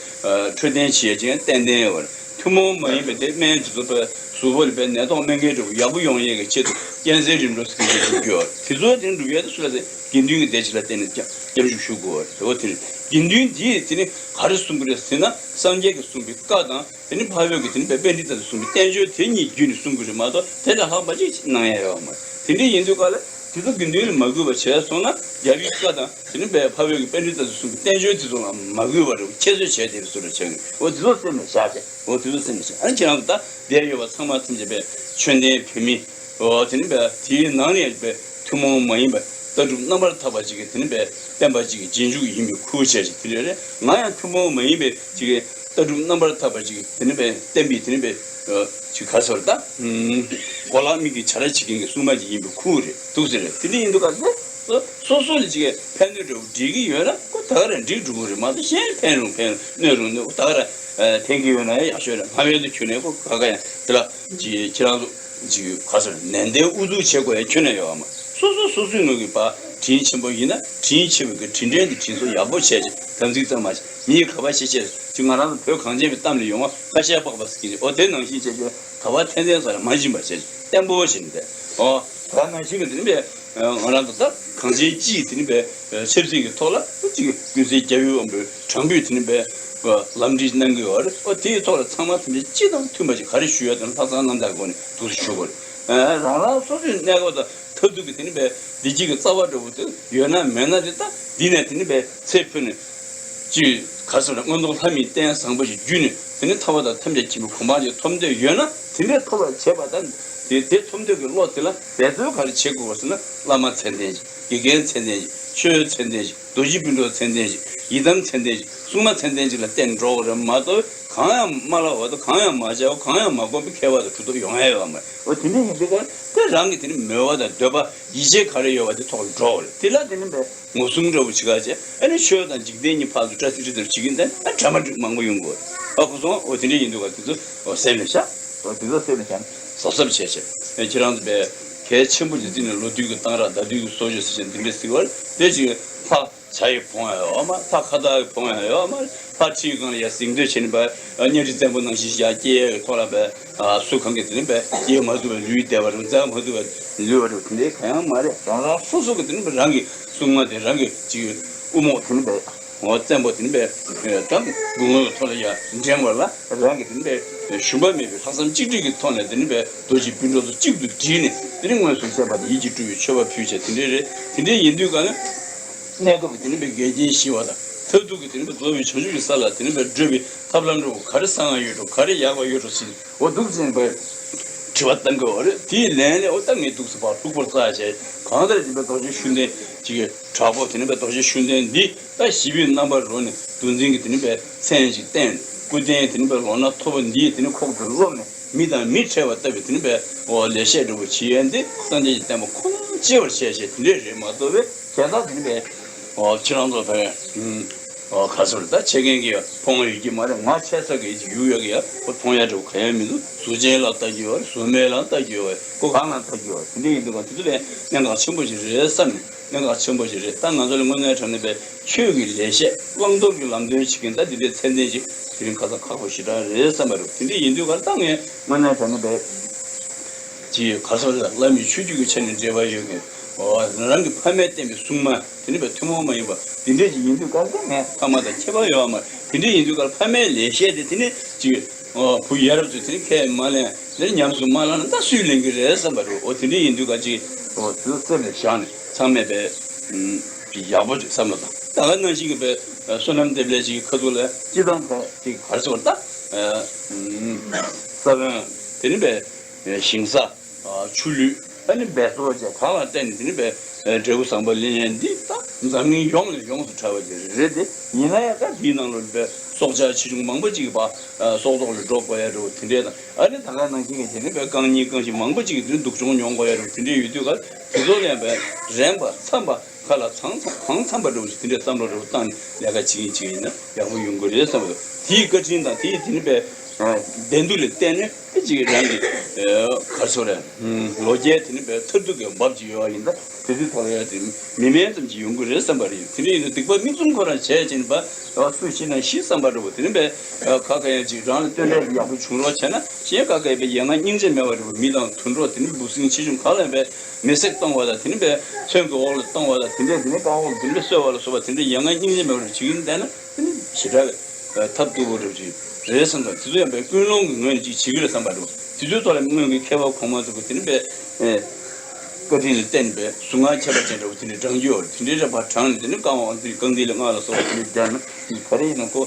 འཕྲོད་བསྟེན་བྱེད་ཡ་ཅིག་ཏན་ཏན་ཡོད་པ་རེད། ཐུན་མོང་མ་ཡིན་པའི་དེ་སྨན་དེ་ཚོ་བོད་གཟུགས་པོ་ལ་བོད་ནད་ཐོག་སྨན་ཁང་འདྲ་བོ་ཡག་པོ་ཡོང་ཡས་ཀྱི་ཆེད་དུ་གཅན་གཟན་རིམ་གྲོ་ཟེར་གྱི་འཇུག་རྒྱུ་ཡོད་རེད། དེ་ཚོ་དེ་འགྲུབ་ཡས་དེ་སུ་ལ་ཟེར་དགེ་འདུན་གྱི་སྡེ་ཆེ་ལ་བརྟེན་ནས་སྐྱབས་སྐྱབས་འཇུག་ཞུ་དགོས་པ་རེད། འོ་དེ་རེད། དགེ་འདུན་འདིས་དེ་ནི་ག་རེ་གསུང་གི་རེད་ཟེར་ན་སངས་རྒྱས་ཀྱིས་གསུངས་པའི་བཀའ་དང་། དེ་ནི་འཕགས་ཡུལ་གྱི་དེ་ནི་པཎྜི་ཏ་ཚོས་གསུངས་པའི་བསྟན་བཅོས་དེ་གཉིས་བརྒྱུད་ནས་གསུང་གི་རེད་མ་གཏོགས་དེ་ལས་ལྷག་པ་ཅིག་གནང་ཡ་ཡོད་མ་རེད། དེ་འདྲ་ཡིན་དུས་ག་ལ་དེ་ཚོ་དགེ་འདུན་ལ་མ་གུས་པ་བྱས་སོང་ན་རྒྱལ་བའི་བཀའ་དང་དེ་ནི་པའི་འཕགས་ཡུལ་གྱི་པཎྜི་ཏ་ཚོས་གསུངས་པའི་བསྟན་བཅོས་དེ་ཚོ་ལ་མ་གུས་པ་རེད། ཁྱད་གསོད་བྱས་དེ་རེད་ཟུར་རེ་བྱས་ནས་འོ་དེ་ཚོ་སེམས་ལ་བཞག་བྱས་འོ་དེ་ཚོ་སེམས་ལ་བཞག་ཨ་ཁྱེད་རང་ཚོ་ད་བསྡད་ཡོད་པ་ཚང་མ་ཐམས་ཅད་པའི་ཆོས་ལྡན་བོད་མི་འོ་དེ་ནི་པའི་དེའི་ནང་ནས་པའི་ཐུན་མོང་མ་ཡིན་པ་ལྟ་གྲུབ་རྣམ་པར་དག་པ་ཅིག་གི་དེ་ནི་པའི་བསྟན་པ་ཅིག་གི་རྗེས་འཇུག་ཡིན་པའི་ཁུར་བྱས་ཅིག་དེ་རེད། ང་ཡང་ཐུན་མོང་མ་ཡིན་པའི་ཅིག་གི་ལྟ་གྲུབ་རྣམ་པར་དག་པ་ཅིག་དེ་ནི་པའི་བསྟན་པའི་དེ་ནི་པའི་ཅིག་ག་ཚོར་ད་གོ་ལག་མིག་གི་བྱ་ར་བྱེད་མཁན་གྱི་སྲུང་མ་ཅིག་ཡིན་པའི་ཁུར་རེད་འདུག་ཟེར་རེད། དེ་འདྲ་ཡིན་དུས་ག་ཚོད་སོ་སོ་ལ་ཅིག་གི་ཕན་གནོད་འདྲ་བོ་འགྲིག་གི་ཡོད་ན་ཁོ་ད་ག་རང་འགྲིག་འགྲོ་གི་རེད་མ་གཏོགས་གཞན་ཕན་རུང་ཕན་གནོད་རུང་གནོད་ཁོ་ད་ག་རང་ཕན་གི་ཡོད་ན་ཡང་ཡག་ཤོས་རེད། མ་ཕན་དུ་གྱུར་ནས་ཁོ་ག་ག་ཡང་དེ་ལ་ཅིག་ཁྱེད་རང་ཚོ་ཅིག་ག་ཚོད་ནན་ཏན་ཨུ་ཚུགས་བྱེད་དགོས་ཡ་ཁྱོན་ནས་ཡོད་པ་མ། སོ་སོ་སོ་སོའི་ངོས་ཀྱི་བ་དྲིན་ཆེན་པོ་ཡིན་ན་དྲིན་ཆེ་བའི་གི་དྲིན་དྲན་གྱི་དྲིན་གཟོ་ཡག་པོ་བྱས་ཅིག་དམ་ཚིག་གཙང་མ་བྱས་མིའི་ཁ་བ་ཤས་ཆེ་ཅིག་ང་རང་ཚོ་བོད་གངས་ཅན་པའི་གཏམ་ལ་ཡོང་བ་ཁ་བཤད་སྤགས་པ་ཟེར་གྱི་ཅིག་འོ་དེ་ནང་བཞིན་བྱས་ཅིག་ག་བ་འཐེན་འཐེན་ས་ལ་མ་སྦྱིན་པ་བྱས་ཅིག་བརྟན་པོ་བྱས་ནས་བསྡད་འོ་ད་ནང་བཞིན་གྱི་དེ་ནི་པས་ང་རང་ཚོ་ད་གངས་ཅན་སྤྱི་ཡི་དེ་ནི་པས་ཆབ་སྲིད་ཀྱི་ཐོག་ལ་ཅིག་ཀུན་གསལ་རྒྱལ་བའི་དབང་པོའི་དྲང་པོས་དེ་ནི་པས་ལམ་འགྲིག་གནང་གི་ཡོད་རེད། འོ་དེའི་ཐོག་ལ་ཚང་མ་ཐམས་ཅད་སྤྱི་དང་མཐུན་པ་ཅིག་ག་རེ་ཞུ་ཡ་དང་ལྷག་བསམ་རྣམ་དག་སྒོ་ནས་འདུག་སེ་ཞུ་དགོས་རེད། རང་རང་སོ་སོའི་གནས་སྐབས་དང་མཐར་ཐུག་གི་དེ་ནི་པས་བདེ་སྐྱིད་ཀྱི་རྩ་བ་འདྲ་བོ་དེ་ཡོད་ན་མེད་ན་དེ་ད་འདི་ནས་དེ་ནི་པས་ཚེ་འཕོས་ནས་ཅིག་ག་ཟེར་ན་མངོན་མཐོ་ལྷ་མིའི་རྟེན་བཟང་པོ་ཞིག་བརྒྱུད་ནས་དེ་ནི་ཐར་པ་དང་ཐམས་ཅད་མཁྱེན་པའི་གོ་འཕང་ཞིག་ཐོབ་འདོད་ཡོད་ན་དེ་འདྲའི་ཐོབ་པར་བྱེད་པ་དང་དེ་དེ་ཐོབ་འདོད་ཀྱི་བློ་དེ་ལ་འབད་རྩོལ་ག་རེ་བྱེད་དགོས་པ་ཟེར་ན་བླ་མ་མཚན་ལྡན་ཞིག་དགེ་རྒན་མཚན་ལྡན་ཞིག་ཆོས་མཚན་ལྡན་ཞིག་རྡོ་རྗེ་སྤུན་གྲོགས་མཚན་ལྡན་ཞིག་ཡི་དམ་མཚན་ལྡན་ཞིག་སྲུང་མ་མཚན་ལྡན་ཞིག་ལ་བརྟེན་འགྲོ་བ་རེད་མ་གཏོགས། གང་ཡང་མ་ལབ་པ་དང་གང་ཡང་མ་བྱ་བ་གང་ཡང་མ་གོ་བའི་མཁས་པ་དང་གྲུབ་ཐོབ་ཡོང་ཡ་ཡོད་མ་རེད། འོ་དེ་འདྲ་ཡིན་དུས་ཀ་དེ་རང་གི་དེ་ནི་མོས་པ་དང་འདོད་པ་ཡིད་ཆེས་ག་རེ་ཡོད་པ་དེ་ཐོག་ལ་འགྲོ་བ་རེད། དེ་ལ་དེ་ནི་བས་ངོ་སྲུང་འདྲ་བོ་བྱེད་ག་བྱས་ཨ་ནི་ཆོས་དང་འཇིག་རྟེན་གཉིས་ཕར་ཚུར་བཀྲ་ཤིས་འཁྲི་ལྟར་བྱེད་ཀྱིན་དེ་ཨ་གྲ་མ་འགྲིག་མང་པོ་ཡོང་གི་རེད། ཨ་ཁུ་སོང་འོ་དེ་འདྲ་ཡིན་དུས་ཀ་དེ་ཚོ་འོ་སེམས་ལ་བཞག་འོ་དེ་ཚོ་སེམས་ལ་བཞག་ནས་གཟབ་གཟབ་བྱས་བྱས་ཨ་ཁྱེད་རང་ཚོ་བས་གལ་ཆེན་པོ་ཞིག་བརྩིས་ནས་ལོ་དུས་ཀྱི་གཏང་རག་ཟླ་དུས་ཀྱི་གསོལ་ཇ་ཟེར་བྱས་འདི་འདྲ་ཟེར་བ་རེད། དེ་ཅིག་ལྷག་བྱ་ཡི་ཕོངས་ཡ་ཡོད་མ་རེད། ལྷ་ཁ་བཏགས་ཀྱི་ཕོངས་ཡ་ཡོད་མ་རེད། ལྷ་ཁྲིའི་སྒང་ལ་ཡ་གཟེངས་བསྟོད་བྱས་ནས་པ་གཉའ་ཁྲི་བཙན་པོ་ནང་བཞིན་བཞག་སྐྱེ་ཡ་གི་ཐོག་ལ་པ་སུ་གང་གི་དེ་ནི་པ་སྐྱེ་མ་ཐུབ་པའི་ལུས་བདེ་བ་རུ་འཛག་མ་ཐུབ་པའི་ལུས་བ་རུ་དེ་འདྲའི་གང་ཡང་མ་རེད། རང་རང་སོ་སོ་གི་དེ་ནི་པ་རང་གི་སྲུང་མ་དེ་རང་གི་ཅིག་དབུ་རྨོག་དེ་ནི་པ་འོ་བཙན་པོ་དེ་ནི་པ་ད་དགུང་ལོ་ཐོག་ལ་ཡ་འགྲེང་བ་ལ་རང་གི་དེ་ནི་པ་ཞུམ་པ་མེད་པའི་ལྷག་བསམ་གཅིག་སྒྲིལ་གྱི་ཐོག་ནས་དེ་ནི་པ་རྡོ་རྗེ་སྤུན་གྲོགས་ཚོ་གཅིག་ཏུ་བསྒྲིལ་ནས་དེ་ནི་མངོན་སུམ་བྱས་པ་དང་ཡིད་ཀྱིས་སྤྲུལ་པའི་མཆོད་པ་ཕུལ་བྱས་དེ་འདྲའི་རེད། དེ་འདྲའི་ཡིན་དུས་ག་ནི། གནས་སྐབས་ཀྱི་དེ་ནི་པའི་འགལ་རྐྱེན་ཞི་བ་དང་མཐར་ཐུག་གི་དེ་ནི་པའི་རྫོགས་པའི་བྱང་ཆུབ་ཀྱི་ས་ལ་དེ་ནི་པའི་བགྲོད་པའི་ཐབས་ལམ་འགྲོ་ག་རེ་གསང་བ་ཡོད་འགྲོ་ག་རེ་ཡག་པ་ཡོད་འགྲོ་ཟེར་འོ་འདུག་ཟེར་པའི་དྲི་བ་བཏང་དགོས་པ་རེད། དེའི་ལན་ལས་འོ་ད་ངས་འདུག་ཟེར་བ་ལྷུག་པོར་བཙལ་བྱས་གང་ལྟར་དེ་པའི་རྡོ་རྗེ་ཤུགས་ལྡན་གྱི་དྲག་པོ་དེ་ནི་པའི་རྡོ་རྗེ་ཤུགས་ལྡན་འདི་ད་ཞི་བའི་རྣམ་པར་རོལ་ནས་གདུང་འཛིན་གྱི་དེ་ནི་པའི་མཚན་ཞིག་བསྟན་སྐུ་རྟེན་དེ་ནི་པའི་ལོ་ན་མཐོ་པོ་འདིའི་དེ་ནི་ཁོག་ཏུ་རློབས་ནས་མི་དང་མི་འཕྲད་པ་ལྟ་བུའི་དེ་ནི་པའི་འོ་ལེགས་བཤད་འདྲ་བོ་བྱེད་ཡས་འདི་སངས་རྒྱས་ཀྱི་བསྟན་པ་ཁོ་ན་གཅེས་པར་བྱས་བྱས་དེ་འདྲས་རེད་མ་གཏོགས་པའི། དེ་དག་དེ་ནི་པའི་ཁྱེད་རང་ཚོ་བས་ག་ཚོད་ད་ཆེ་མཁན་གྱི་ཕོངས་ཡོད་ཀྱི་མ་རེད། ང་ཆེ་ས་གི་ཡུག་ཡོད་ཀྱི་ཡ་ཁོ་མཐོང་ཡ་འགྲོ་ག་ཡ་མི་འདུག་གཟུགས་ཅན་ལ་ལྟ་རྒྱུ་ཡོད་རེད། གཟུགས་མེད་ལ་ལྟ་རྒྱུ་ཡོད་རེད། ཁོ་གང་ལ་ལྟ་རྒྱུ་ཡོད་རེད། དེ་འདྲ་ཡིན་འདུག་ག་དེ་ཚོ་ལས་གནད་འགག་ཆེན་པོ་ཞིག་རེད་བསམ་ནས་གནད་འགག་ཆེན་པོ་ཞིག་རེད། ད་ང་ཚོ་ལ་དངོས་གནས་དྲང་གནས་པའི་ཆོས་ཀྱི་ལེགས་བཤད་བླང་དོར་གྱི་ལམ་སྟོན་བྱེད་མཁན་ད་འདི་འདྲའི་མཚན་ལྡན་ཞིག་དེ་རིང་ཁ་སང་ཁག་པོ་ཞེ་དྲག་རེད་བསམ་པ་རེད། དེ་འདྲ་ཡིན་དུས་ག་ད་ངས་དངོས་གནས་དྲང་གནས་པའི་ཅིག་ག་ཚོད་ལ་བླ་མའི་ཆོས་བརྒྱུད་ཀྱི་ཆ་ནས་འབྲེལ་བ་ཡོད་མཁན། འོ་རང་གི་ཕ་མས་བསྟན་པའི་སྲུང་མ་དེ་ནི་པའི་ཐུན་མོང་མ་ཡིན་པ་འདི་འདྲས་ཅིག་ཡིན་དུས་ག་ཚོད་ངས་ཕ་མ་དང་ཁྱད་པར་ཡོད་མ་རེད། དེ་འདྲས་ཡིན་དུས་ག་ཕ་མའི་ལེགས་བཤད་དེ་དེ་ནི་ཅིག་འོ་བུ་ཡ་རབས་ཚོས་དེ་ནི་ཁས་མ་ལེན་ལེན་ཉམས་སུ་མ་བླངས་ན་ད་སུས་ལེན་གི་རེད་བསམ་པ་རེད། འོ་དེ་འདྲས་ཡིན་དུས་ག་ཅིག་འོ་དེ་ཚོ་སེམས་ལ་བཞག་ནས་ཚང་མས་པའི་ཅིག་ཡག་པོ་ཅིག་བསམ་བློ་བཏང་། ད་ག་ནང་བཞིན་གྱི་པའི་བསོད་ནམས་འདེབས་ལས་ཅིག་ཁ་ཐུག་ལ་སྤྱི་བཏང་ད་ཅིག་ག་རེ་ཟེར་བ་ད་ས་བོན་དེ་ནི་པའི་ཞིང་ས། ཆུ་ལུད་ཨ་ནི་འབད་རྩོལ་བཅས་གང་ལ་བརྟེན་ནས་དེ་ནི་པའི་འབྲས་བུ་བཟང་པོ་ལེན་ཡས་འདི་ད་འཛམ་གླིང་ཡོངས་ལ་ཡོངས་སུ་གྲགས་པ་ཅིག་རེད་དེ། ཡིན་ན་ཡང་ད་འདིའི་ནང་ལ་པའི་སྲོག་ཆགས་ཆེ་ཆུང་མང་པོ་ཅིག་གི་པ་སྲོག་ཐོག་ལ་འགྲོ་དགོས་ཡ་འདྲ་བོ་དེ་འདྲས་དང་ཨ་ནི་ད་ག་ནང་བཞིན་གྱི་དེ་ནི་པའི་རྐང་གཉིས་རྐང་བཞི་མང་པོ་ཅིག་གི་དེ་ནི་སྡུག་སྦྱོང་མྱོང་དགོས་ཡ་འདྲ་བོ་དེ་འདྲས་ཡོད་དུས་ག་དེ་ཚོ་ལ་ཡང་པའི་རན་པ་འཚམ་པ་ཁ་ལ་ཚང་ཚང་གང་འཚམ་པ་འདྲ་བོ་ཅིག་དེ་འདྲས་བསམ་བློ་འདྲ་བོ་བཏང་ནས་ལས་ཀ་བྱེད་ཀྱིན་བྱེད་ཀྱིན་ན་ཡག་པོ་ཡོང་གི་རེད་བསམ་པ་དེའི་བཀའ་དྲིན་དང་དེའི་དེ་ནི་པའི། བདེ་སྡུག་ལ་བལྟས་ནས་ཅིག་རང་གི་ག་རེ་ཟེར་རེད། ལོ་བརྒྱའི་དེ་ནི་བའི་མཐར་ཐུག་གི་འབབ་ཅིག་ཡོད་པ་ཡིན་ད། དེ་ཚོའི་ཐོག་ལ་ཡང་དེ་མི་དམན་ཙམ་ཅིག་ཡོང་གི་རེད་བསམ་པ་རེད། དེ་འདྲ་ཡིན་དུས་སྡིག་པ་མིག་བཙུམ་ཁོ་རང་བྱས་ཅིན་པ་སུ་ཤི་ན་ཤི་བསམ་པ་རེད་པ། དེ་ནི་བའི་ཁ་ཁ་ཡང་ཅིག་རང་ལ་སྟོན་ལས་ཡག་པོ་བྱུང་རོགས་བྱས་ན་གཞན་ཁ་ཁ་ཡང་བའི་ཡ་ང་སྙིང་རྗེ་མེད་པ་རེད་པ། མི་དང་དུད་འགྲོ་དེ་ནི་འབུ་སྲིན་ཆེ་ཆུང་གང་ལ་ཡང་བའི་མེ་བསྲེགས་གཏོང་བ་དང་། དེ་ནི་བའི་ཚོན་གྱི་འོག་ལ་གཏོང་བ་དང་། དེ་འདྲས་དེ་ནི་རྐང་འོག་ལ་དེ་འདྲས་གསོད་པ་ལ་སོགས་པ་དེ་འདྲས་ཡ་ང་སྙིང་རྗེ་མེད་པ་རེད་བྱེད་ཀྱིན་བསྡད་ན། དེ་ནི་ཞེ་དྲག་གི་ཐབས་སྡུག་པོ་རེད་ཅིག་རེད་བསམ་དང་། དེ་ཚོ་ཡང་བའི་ཀུན་སློང་གི་ངོས་ནས་ཅིག་བྱེད་ཀྱི་རེད་བསམ་པ་རེད། དེ་ཚོའི་ཐོག་ལ་སྔོན་གྱི་མཁས་པ་གོང་མ་ཚོ་གི་དེ་ནི་བའི་བཀའ་དྲིན་ལ་བརྟེན་པའི་གཟུངས་སྔགས་ཁྱད་པར་ཅན་འདྲ་བོ་དེ་འདྲས་བགྲང་རྒྱུ་ཡོད་རེད། དེ་འདྲས་རེད་པ། བགྲངས་ནས་དེ་ནི་རྐང་འོག་འདི་རྐང་མཐིལ་ལ་སྔགས་ལ་སོགས་པ་དེ་འདྲས་སྦྱར་ན་ག་རེ་ཡིན་ན་ཁོ།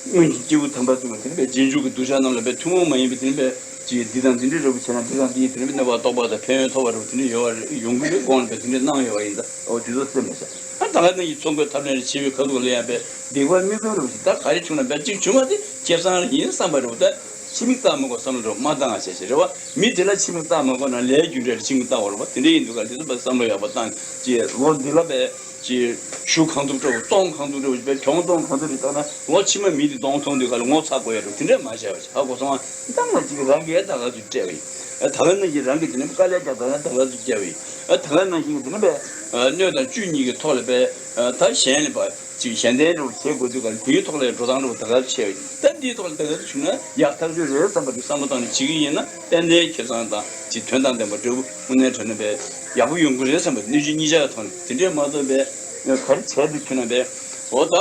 སྔོན་གྱི་སྐྱེས་བུ་དམ་པ་ཚོ་དེ་ནི་བའི་རྗེས་འཇུག་གི་གདུལ་བྱ་རྣམས་ལ་བའི་ཐུན་མོང་མ་ཡིན་པའི་དེ་ནི་བའི་ཅིག་འདི་དང་འདི་འདྲའི་རེ་བ་བྱས་ན་འདི་དང་འདི་དེ་ནི་བའི་གནོད་པ་རྟོགས་པ་དང་ཕན་ཡོན་ཐོབ་པ་རེ་བ་དེ་འདྲ་ཡོད་པ་རེད། ཡོང་གི་རེད་དགོངས་ནས་བའི་དེ་འདྲ་གནང་ཡོད་པ་ཡིན་ད། འོ་དེ་ཚོ་སེམས་ལ་བཞག་ཨ་ད་ག་ནང་བཞིན་ཚོགས་པའི་ཐབས་ལེན་རེ་བྱེད་པའི་ཁ་ཐུག་ལ་ཡང་བའི་སྡིག་པ་མི་དགོས་རེ་བ་ཞིག་ད་ག་རེ་བྱུང་ན་བའི་གཅིག་བྱུང་བ་དེ་ཁེ་བཟང་ཡིན་བསམ་པ་རེ་བ། ད་ཕྱི་མིག་ལྟ་མི་དགོས་བསམ་བློ་རེ་བ་མ་བཏང་བ་བྱས་བྱས་རེ་བ། མི་དེ་ལ་ཕྱི་མིག་ལྟ་མ་དགོས་ན་ལས་རྒྱུ་འབྲས་ལ་ཕྱི་མིག་ལྟ་བ་རེ་བ། དེ་འདྲ་ཡིན་དུས་ག་དེ་ཚོ་བའི་བསམ་བློ་ཡག་པོ་བཏང་ཅེས་ལོ་འདི་ལ་བའི། ཅིག་ཞུ་གང་ཐུབ་སྤྲོ་བོ་གཏོང་གང་ཐུབ་སྤྲོ་བོ་བྱས་པའི་གྱོང་གཏོང་གང་ཐུབ་རེ་བཏང་ན་ལོ་ཕྱི་མ་མི་དེ་གདོང་མཐོང་དུས་ག་ལ་ངོ་ཚ་དགོས་ཡ་འགྲོ། དེ་འདྲས་མ་བྱས་པ་བྱས། ཧ་གོ་སོང་ང་། ད་ང་ཅིག་རང་གིས་ད་ག་ཚོད་སྤྲད་པ་ཡིན། ད་ག་ནང་བཞིན་རང་གིས་དེ་ནས་དཀའ་ལས་རྒྱག་ད་ན་ད་ག་ཚོད་བརྒྱབ་པ་ཡིན། ད་ག་ནང་བཞིན་དེ་ནས་བས་སྣོད་དང་བཅུད་གཉིས་ཀྱི་ཐོག་ལ་བས་ད་གཞན་ལ་བ་ཅིག་གཞན་དོན་འགྲོ་བྱེད་དགོས་དུས་ག་ལ་དེའི་ཐོག་ལ་འགྲོ་སྟངས་འགྲོ་ད་ག་ཚོད་བྱས་པ་ཡིན། ད་འདིའི་ཐོག་ལ་ད་ག་ཚོད་བྱུང་ན་ཡག་ཐག་ཆོད་རེད་བསམ་པ་དེ་བསམ་བློ་བཏང་ནས་བྱེད་ཀྱི་ཡིན་ན་ཏན་ཏན་ཁེ་བཟང་དང་ཅིག་དོན་དང་ལྡན་པ་འབྲས་བུ་དངོས་གནས་དྲང་གནས་བས་ཡག་པོ་ཡོང་གི་རེད་བསམ་པ་སྣོད་བཅུད་གཉིས་ཆ་ཡ་ཐོག་ནས་དེ་འདྲས་མ་གཏོགས་བས་ག་རེ་བྱས་འདུག་ཁྱོད་རྣམ་པས་འོ་ད།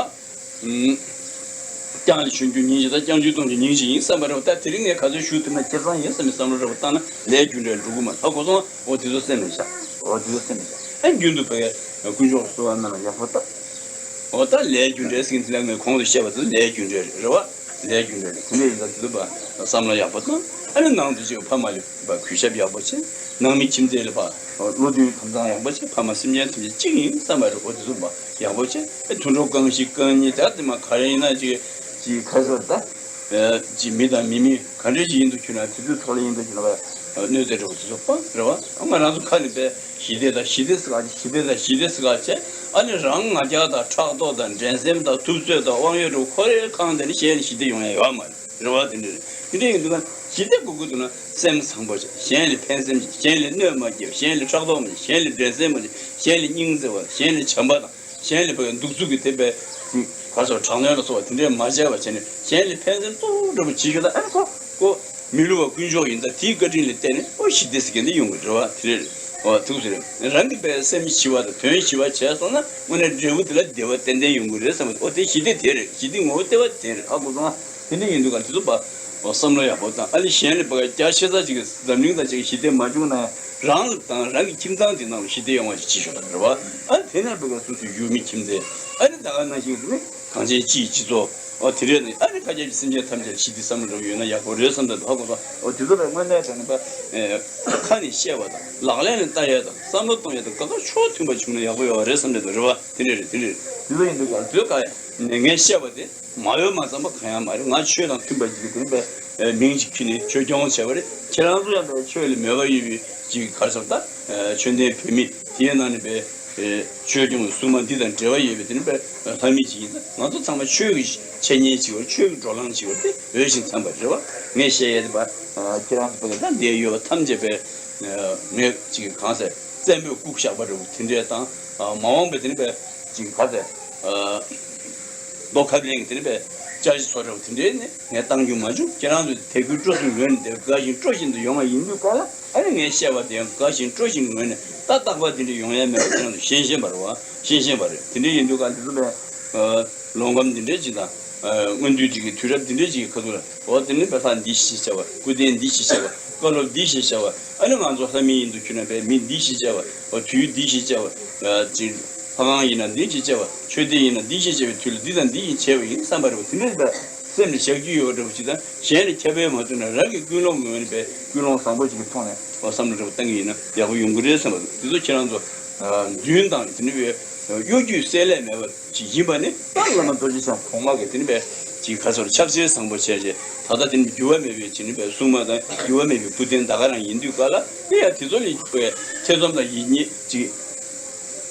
ཀྱང་ལ་ཞུ་རྒྱུ་ཉིན་ཞིག་དང་ཀྱང་ཆུ་གཏོང་རྒྱུ་ཉིན་ཞིག་ཡིན་བསམ་པ་རེད་བ། ད་དེ་རིང་ངས་ག་ཚོད་ཞུ་ཐུབ་ན་ཁེ་བཟང་ཡིན་བསམ་པའི་བསམ་བློ་རེ་བ་བཏང་ན་ལས་རྒྱུ་འབྲས་འགྲོ་གི་མ་རེད། ཧ་གོ་སོང་། འོ་དེ་ཚོ་སེམས་ལ་བཞག་འོ་དེ་ཚོ་སེམས་ལ་བཞག་ཨ་རྒྱུན་དུ་བས་དཀོན་མཆོག་གསོལ་བ་རྣམས་ལ་ཡག་པོ་བཏབ། འོ་ད་ལས་རྒྱུ་འབྲས་ཟེར་མཁན་དེ་ལ་ངས་གོང་དུ་བཤད་པ་དེ་ལས་རྒྱུ་འབྲས་རེད་བ། ལས་རྒྱུ་འབྲས་རེད། དེ་འདྲ་ཡིན་ཙང་དེ་ཚོ་བ་བསམ་བློ་ཡག་པོ་བཏང་། ཨ་ནི་ནང་དུ་ཅིག་ཕ་མ་ལ་བ་གུས་ཞབས་ཡག་པོ་བྱེད། ནང་མི་ཁྱིམ་མཚེས་ལ་བ་བློ་མཐུན་དམ་གཙང་ཡག་པོ་བྱེད། ཕ་མ་སེམས་ཅན་ཐམས་ཅད་གཅིག་ཡིན་བསམ་པ་རེད། འོ་དེ་ཚོ་བ། ཡག་པོ་བྱས། ཨེ་དུད་འགྲོ་རྐང་བཞི་རྐང་གཉིས་ད་དེ་མ་ག་རེ་ཡིན་ན་ཅིག་ཅིག་ག་ཚོད་ད། ཨེ་ཅིག་མི་དང་མི་མི་ག་འདྲ་ཅིག་ཡིན་དུ་ཁྱོད་ན་དེ་ཚོའི་ཐོག་ལ་ཡིན་དུ་ཁྱོད་ན་བ་གནོད་འཚེ་འགྲོ་དེ་ཚོ་སྤང་རེད་བ། ང་རང་ཚོ་ཁ་ནས་པས་ཞི་བདེ་དང་ཞི་བདེ་ཟེར་ག་ཅིག་ཞི་བདེ་དང་ཞི་བདེ་ཟེར་ག་བྱས། ཨ་ནི་རང་ང་རྒྱལ་དང་ཕྲག་དོག་དང་འགྲན་སེམས་དང་ཐུབ་ཚོད་དང་དབང་ཡོད་འགྲོ་ཁོ་རའི་ཁང་དེ་ནི་གཞན་ལ་ཞི་བདེ་ཡོང་ཡ་ཡོད་མ་རེད། རེད་བ། དེ་འདྲ་རེད། དེ་འདྲ་ཡིན་དུས་ན་ཞི་བདེ་དགོས་ཀྱི་འདུག་ན་སེམས་བཟང་པོ་བྱས། གཞན་ལ་ཕན་སེམས་བྱས། གཞན་ལ་གནོད་མ་སྐྱེལ། གཞན་ལ་ཕྲག་དོག་མ་བྱེད། གཞན་ལ་འགྲན་སེམས་མ་བྱེད། གཞན་ལ་སྙིང་བརྩེ་བ། གཞན་ལ་བྱམས་པ་དང་། གཞན་ལ་བ་གདུག་རྩུབ་ཀྱི་དེ་བས་ག་སོགས་དྲག་གནོན་ལ་སོགས་པ་དེ་འདྲས་མ་བྱས་པ་བྱས་ནས་གཞན་ལ་ཕན་སེམས་གཙོ་བོ་འདྲ་པོ་བྱེད་ཤོག་ད་ཨ་ནི་ཁོ་ཁོ་མི་བསླུ་བ་དཀོན་མཆོག་ཡིན། ད་དེའི་བཀའ་དྲིན་ལ་བརྟེན་ནས་ཨོ་ཞི་བདེ་ཟེར་མཁན་འདི་ཡོང་གི་རེད་བ། དེ་རེད། ཨོ་ཐུགས་སུ་རེད། རང་གི་བས་སེམས་ཞི་བ་དང་དོན་ཞི་བ་བྱས་སོང་ན་དངོས་གནས་འབྲས་བུ་དེ་ལ་བདེ་བ་ཏན་ཏན་ཡོང་གི་རེད་བསམ་པ་ཨོ་དེ་ཞི་བདེ་དེ་རེད། ཞི་བདེ་ངོ་བོ་ལྟེ་བ་དེ་རེད། ཨ་ཁོ་ཚང་དེ་འདྲ་ཡིན་དུས་ག་དེ་ཚོ་བ་ཨོ་བསམ་བློ་ཡག་པོ་བཏང་། ཨ་ནི་གཞན་ལ་བ་རྒྱ་ཆེ་ས་ཅིག་འཛམ་གླིང་དང་ཅིག་ཞི་བདེ་མ་བྱུང་ན། རང་དང་རང་གི་ཁྱིམ་ཚང་དེ་ནང་ལ་ཞི་བདེ་ཡོང་བ་ཞིག་བྱེད་ཆོག་ད་རེད་བ། ཨ་དེ་ནས་བོད་པའི་སོ་སོའི་ཡུལ་མི་ཁྱིམ་མཚེས་ཨ་ནི་ད་ག་ནང་བཞིན་དུ་ནི་གངས་ཅན་སྤྱི་ཡི་སྤྱི་ཚོགས་ཨོ་དེ་རེད་ནི་ཨ་ནི་ཁ་རྒྱ་ཀྱི་སེམས་ཅན་ཐམས་ཅད་ཞི་བདེ་བསམ་བློ་འགྲོ་ཡོད་ན་ཡག་པོ་རེད་བསམ་ད་འདུག་ཧ་གོ་སོང་། ཨོ་དེ་ཚོ་ལ་དངོས་གནས་དྲང་གནས་པ་ཁ་ནས་བཤད་པ་དང་ལག་ལེན་ལ་བསྟར་ཡ་དང་བསམ་བློ་གཏོང་ཡ་དང་ག་ག་ཕྱོགས་མཐུན་པ་བྱུང་ན་ཡག་པོ་ཡོད་རེད་བསམ་ད་འདུག་རེད་བ། དེ་འདྲ་རེད། དེ་འདྲ་རེད། དེ་ཚོ་ཡིན་དུས་ག་དེ་ག་ངས་བཤད་པ་དེ། མ་འོས་མ་བསམ་པ་གང་ཡང་མ་རེད། ང་ཆོས་དང་མཐུན་པ་ཞིག་གི་དེ་བས་མིང་ཞིག་ཁྱེར་ནས་ཆོས་སྐྱོང་བྱས་པ་རེད། ཁྱེད་རང་ཚོ་ཡང་བས་ཆོས་ལ་མོས་པ་ཡོད་པའི་ཅིག་ག་རེ་ཟེར་ད། ཆོས་ལྡན་བོད་མི་དེའི་ནང་ནས་བས་ཆོས་སྐྱོང་བའི་སྲུང་མ་འདི་དང་འབྲེལ་བ་ཡོད་པའི་དེ་ནི་བས་ལྷ་མི་ཅིག་ཡིན་ཙང་ང་ཚོ་ཚང་མ་ཆོས་ཀྱི་འཆད་ཉན་བྱེད་པ་ཆོས་ཀྱི་བགྲོ་གླེང་བྱེད་པ་དེ་འོས་ཤིང་འཚམས་པ་རེད་བ། ངས་བཤད་ཡས་དེ་བ་ཁྱེད་རང་ཚོ་བས་ད་འདིར་ཡོད་པ་ཐམས་ཅད་བས་ངས་ཅིག་གང་ཟེར་བཙན་པོས་བཀུག་བཞག་པ་རེད་བ། དེ་འདྲས་དང་མ་འོངས་པའི་དེ་ནི་བས་ཅིག་ག་ཟེར། རྡོ་ཁ་ལེན་གྱི་དེ་འདྲ་བའི་ཅ་ཆས་བཟོ་འདྲ་བོ་དེ་འདྲའི་ནི་ངས་བཏང་རྒྱུ་མ་བྱུང་། ཁྱེད་རང་ཚོས་དད་གུས་སྤྲོ་བསྲུང་ངོས་ནས་དེ་དགའ་བཞིན་སྤྲོ་བཞིན་དུ་ཡོང་བ་ཡིན་དུས་ག་ལ་ཨ་ནི་ངས་བཤད་པ་དེ་ཡང་དགའ་བཞིན་སྤྲོ་བཞིན་ངོས་ནས་ད་རྟག་པར་དེ་འདྲ་ཡོང་ཡ་མེད་པ་ཁྱེད་རང་ཚོ་ཤེས་ཤེས་པ་རེད་བ། ཤེས་ཤེས་པ་རེད། དེ་འདྲ་ཡིན་དུས་ག་འདི་ཚོ་བས་ལོ་འགམ་འདི་འདྲ་ཅིག་དང་སྔོན་དུས་ཅིག་གི་དུས་རབས་འདི་འདྲ་ཅིག་གི་ཁ་ཐུག་ལ་འོ་དེ་ནི་བས་ལྷ་འདི་ཞེས་བྱ་བ། སྐུ་རྟེན་འདི་ཞེས་བྱ་བ། བཀའ་སློབ་འདི་ཞེས་བྱ་བ། ཨ་ནི་ང་ཚོ་ལྷ་མི་ཡིན་དུས་ཁྱོད་རྣམ་པས་མི་འདི་ཞེས་བྱ་བ། འོ་དུས་འདི་ཞེས་བྱ་བ། ཅིག་ལྷ་ཁང་ཡིན་ན་འདི་ཞེས་བྱ་བ། མཆོད་རྟེན་ཡིན་ན་འདི་ཞེས་བྱ་བའི་དུས་ལ་འདི་དང་འདི་ཡིས་བྱས་པ་ཡིན་བསམ་པ་རེད་བ། དེ་འདྲ་ཞིག་ལ་སེམས་ལ་བཞག་རྒྱུ་ཡོད་པ་འདྲ་བོ་ཞིག་དང་གཞན་ལ་ཁྱབ་སྤེལ་མ་ཐུབ་ན་རང་གི་ཀུན་སློང་ངོས་ནས་པའི་ཀུན་སློང་བཟང་པོ་ཞིག་གི་ཐོག་ནས་འོ་བསམ་བློ་འདྲ་བོ་བཏང་གི་ཡིན་ན་ཡག་པོ་ཡོང་གི་རེད་བསམ་པ་རེད། དེ་ཚོ་ཁྱེད་རང་ཚོ་རྫུན་དང་དེ་འདྲ་བའི་གཡོ་སྒྱུའི་བསྲེ་ལྷད་མེད་པ་ཞིག་ཡིན་པ་ནི་ད་བླ་མ་རྡོ་རྗེ་འཆང་གོང་མ་གི་དེ་འདྲ་བའི་ཅིག་ག་ཚོར་ཕྱག་ཕྱིར་བཟང་པོ་བྱས་རྗེས་ད་ལྟ་དེ་འདྲ་འགྱུར་བ་མེད་པའི་ཅིག་ནི་བའི་སྲུང་མ་དང་འགྱུར་བ་མེད་པའི་སྐུ་རྟེན་ད་ག་རང་ཡིན་དུས་ག་ལ་དེ་ཡང་དེ་ཚོ་ལ་བའི་ཐེ་ཚོམ་དང་ཡིད་གཉིས་ཅིག་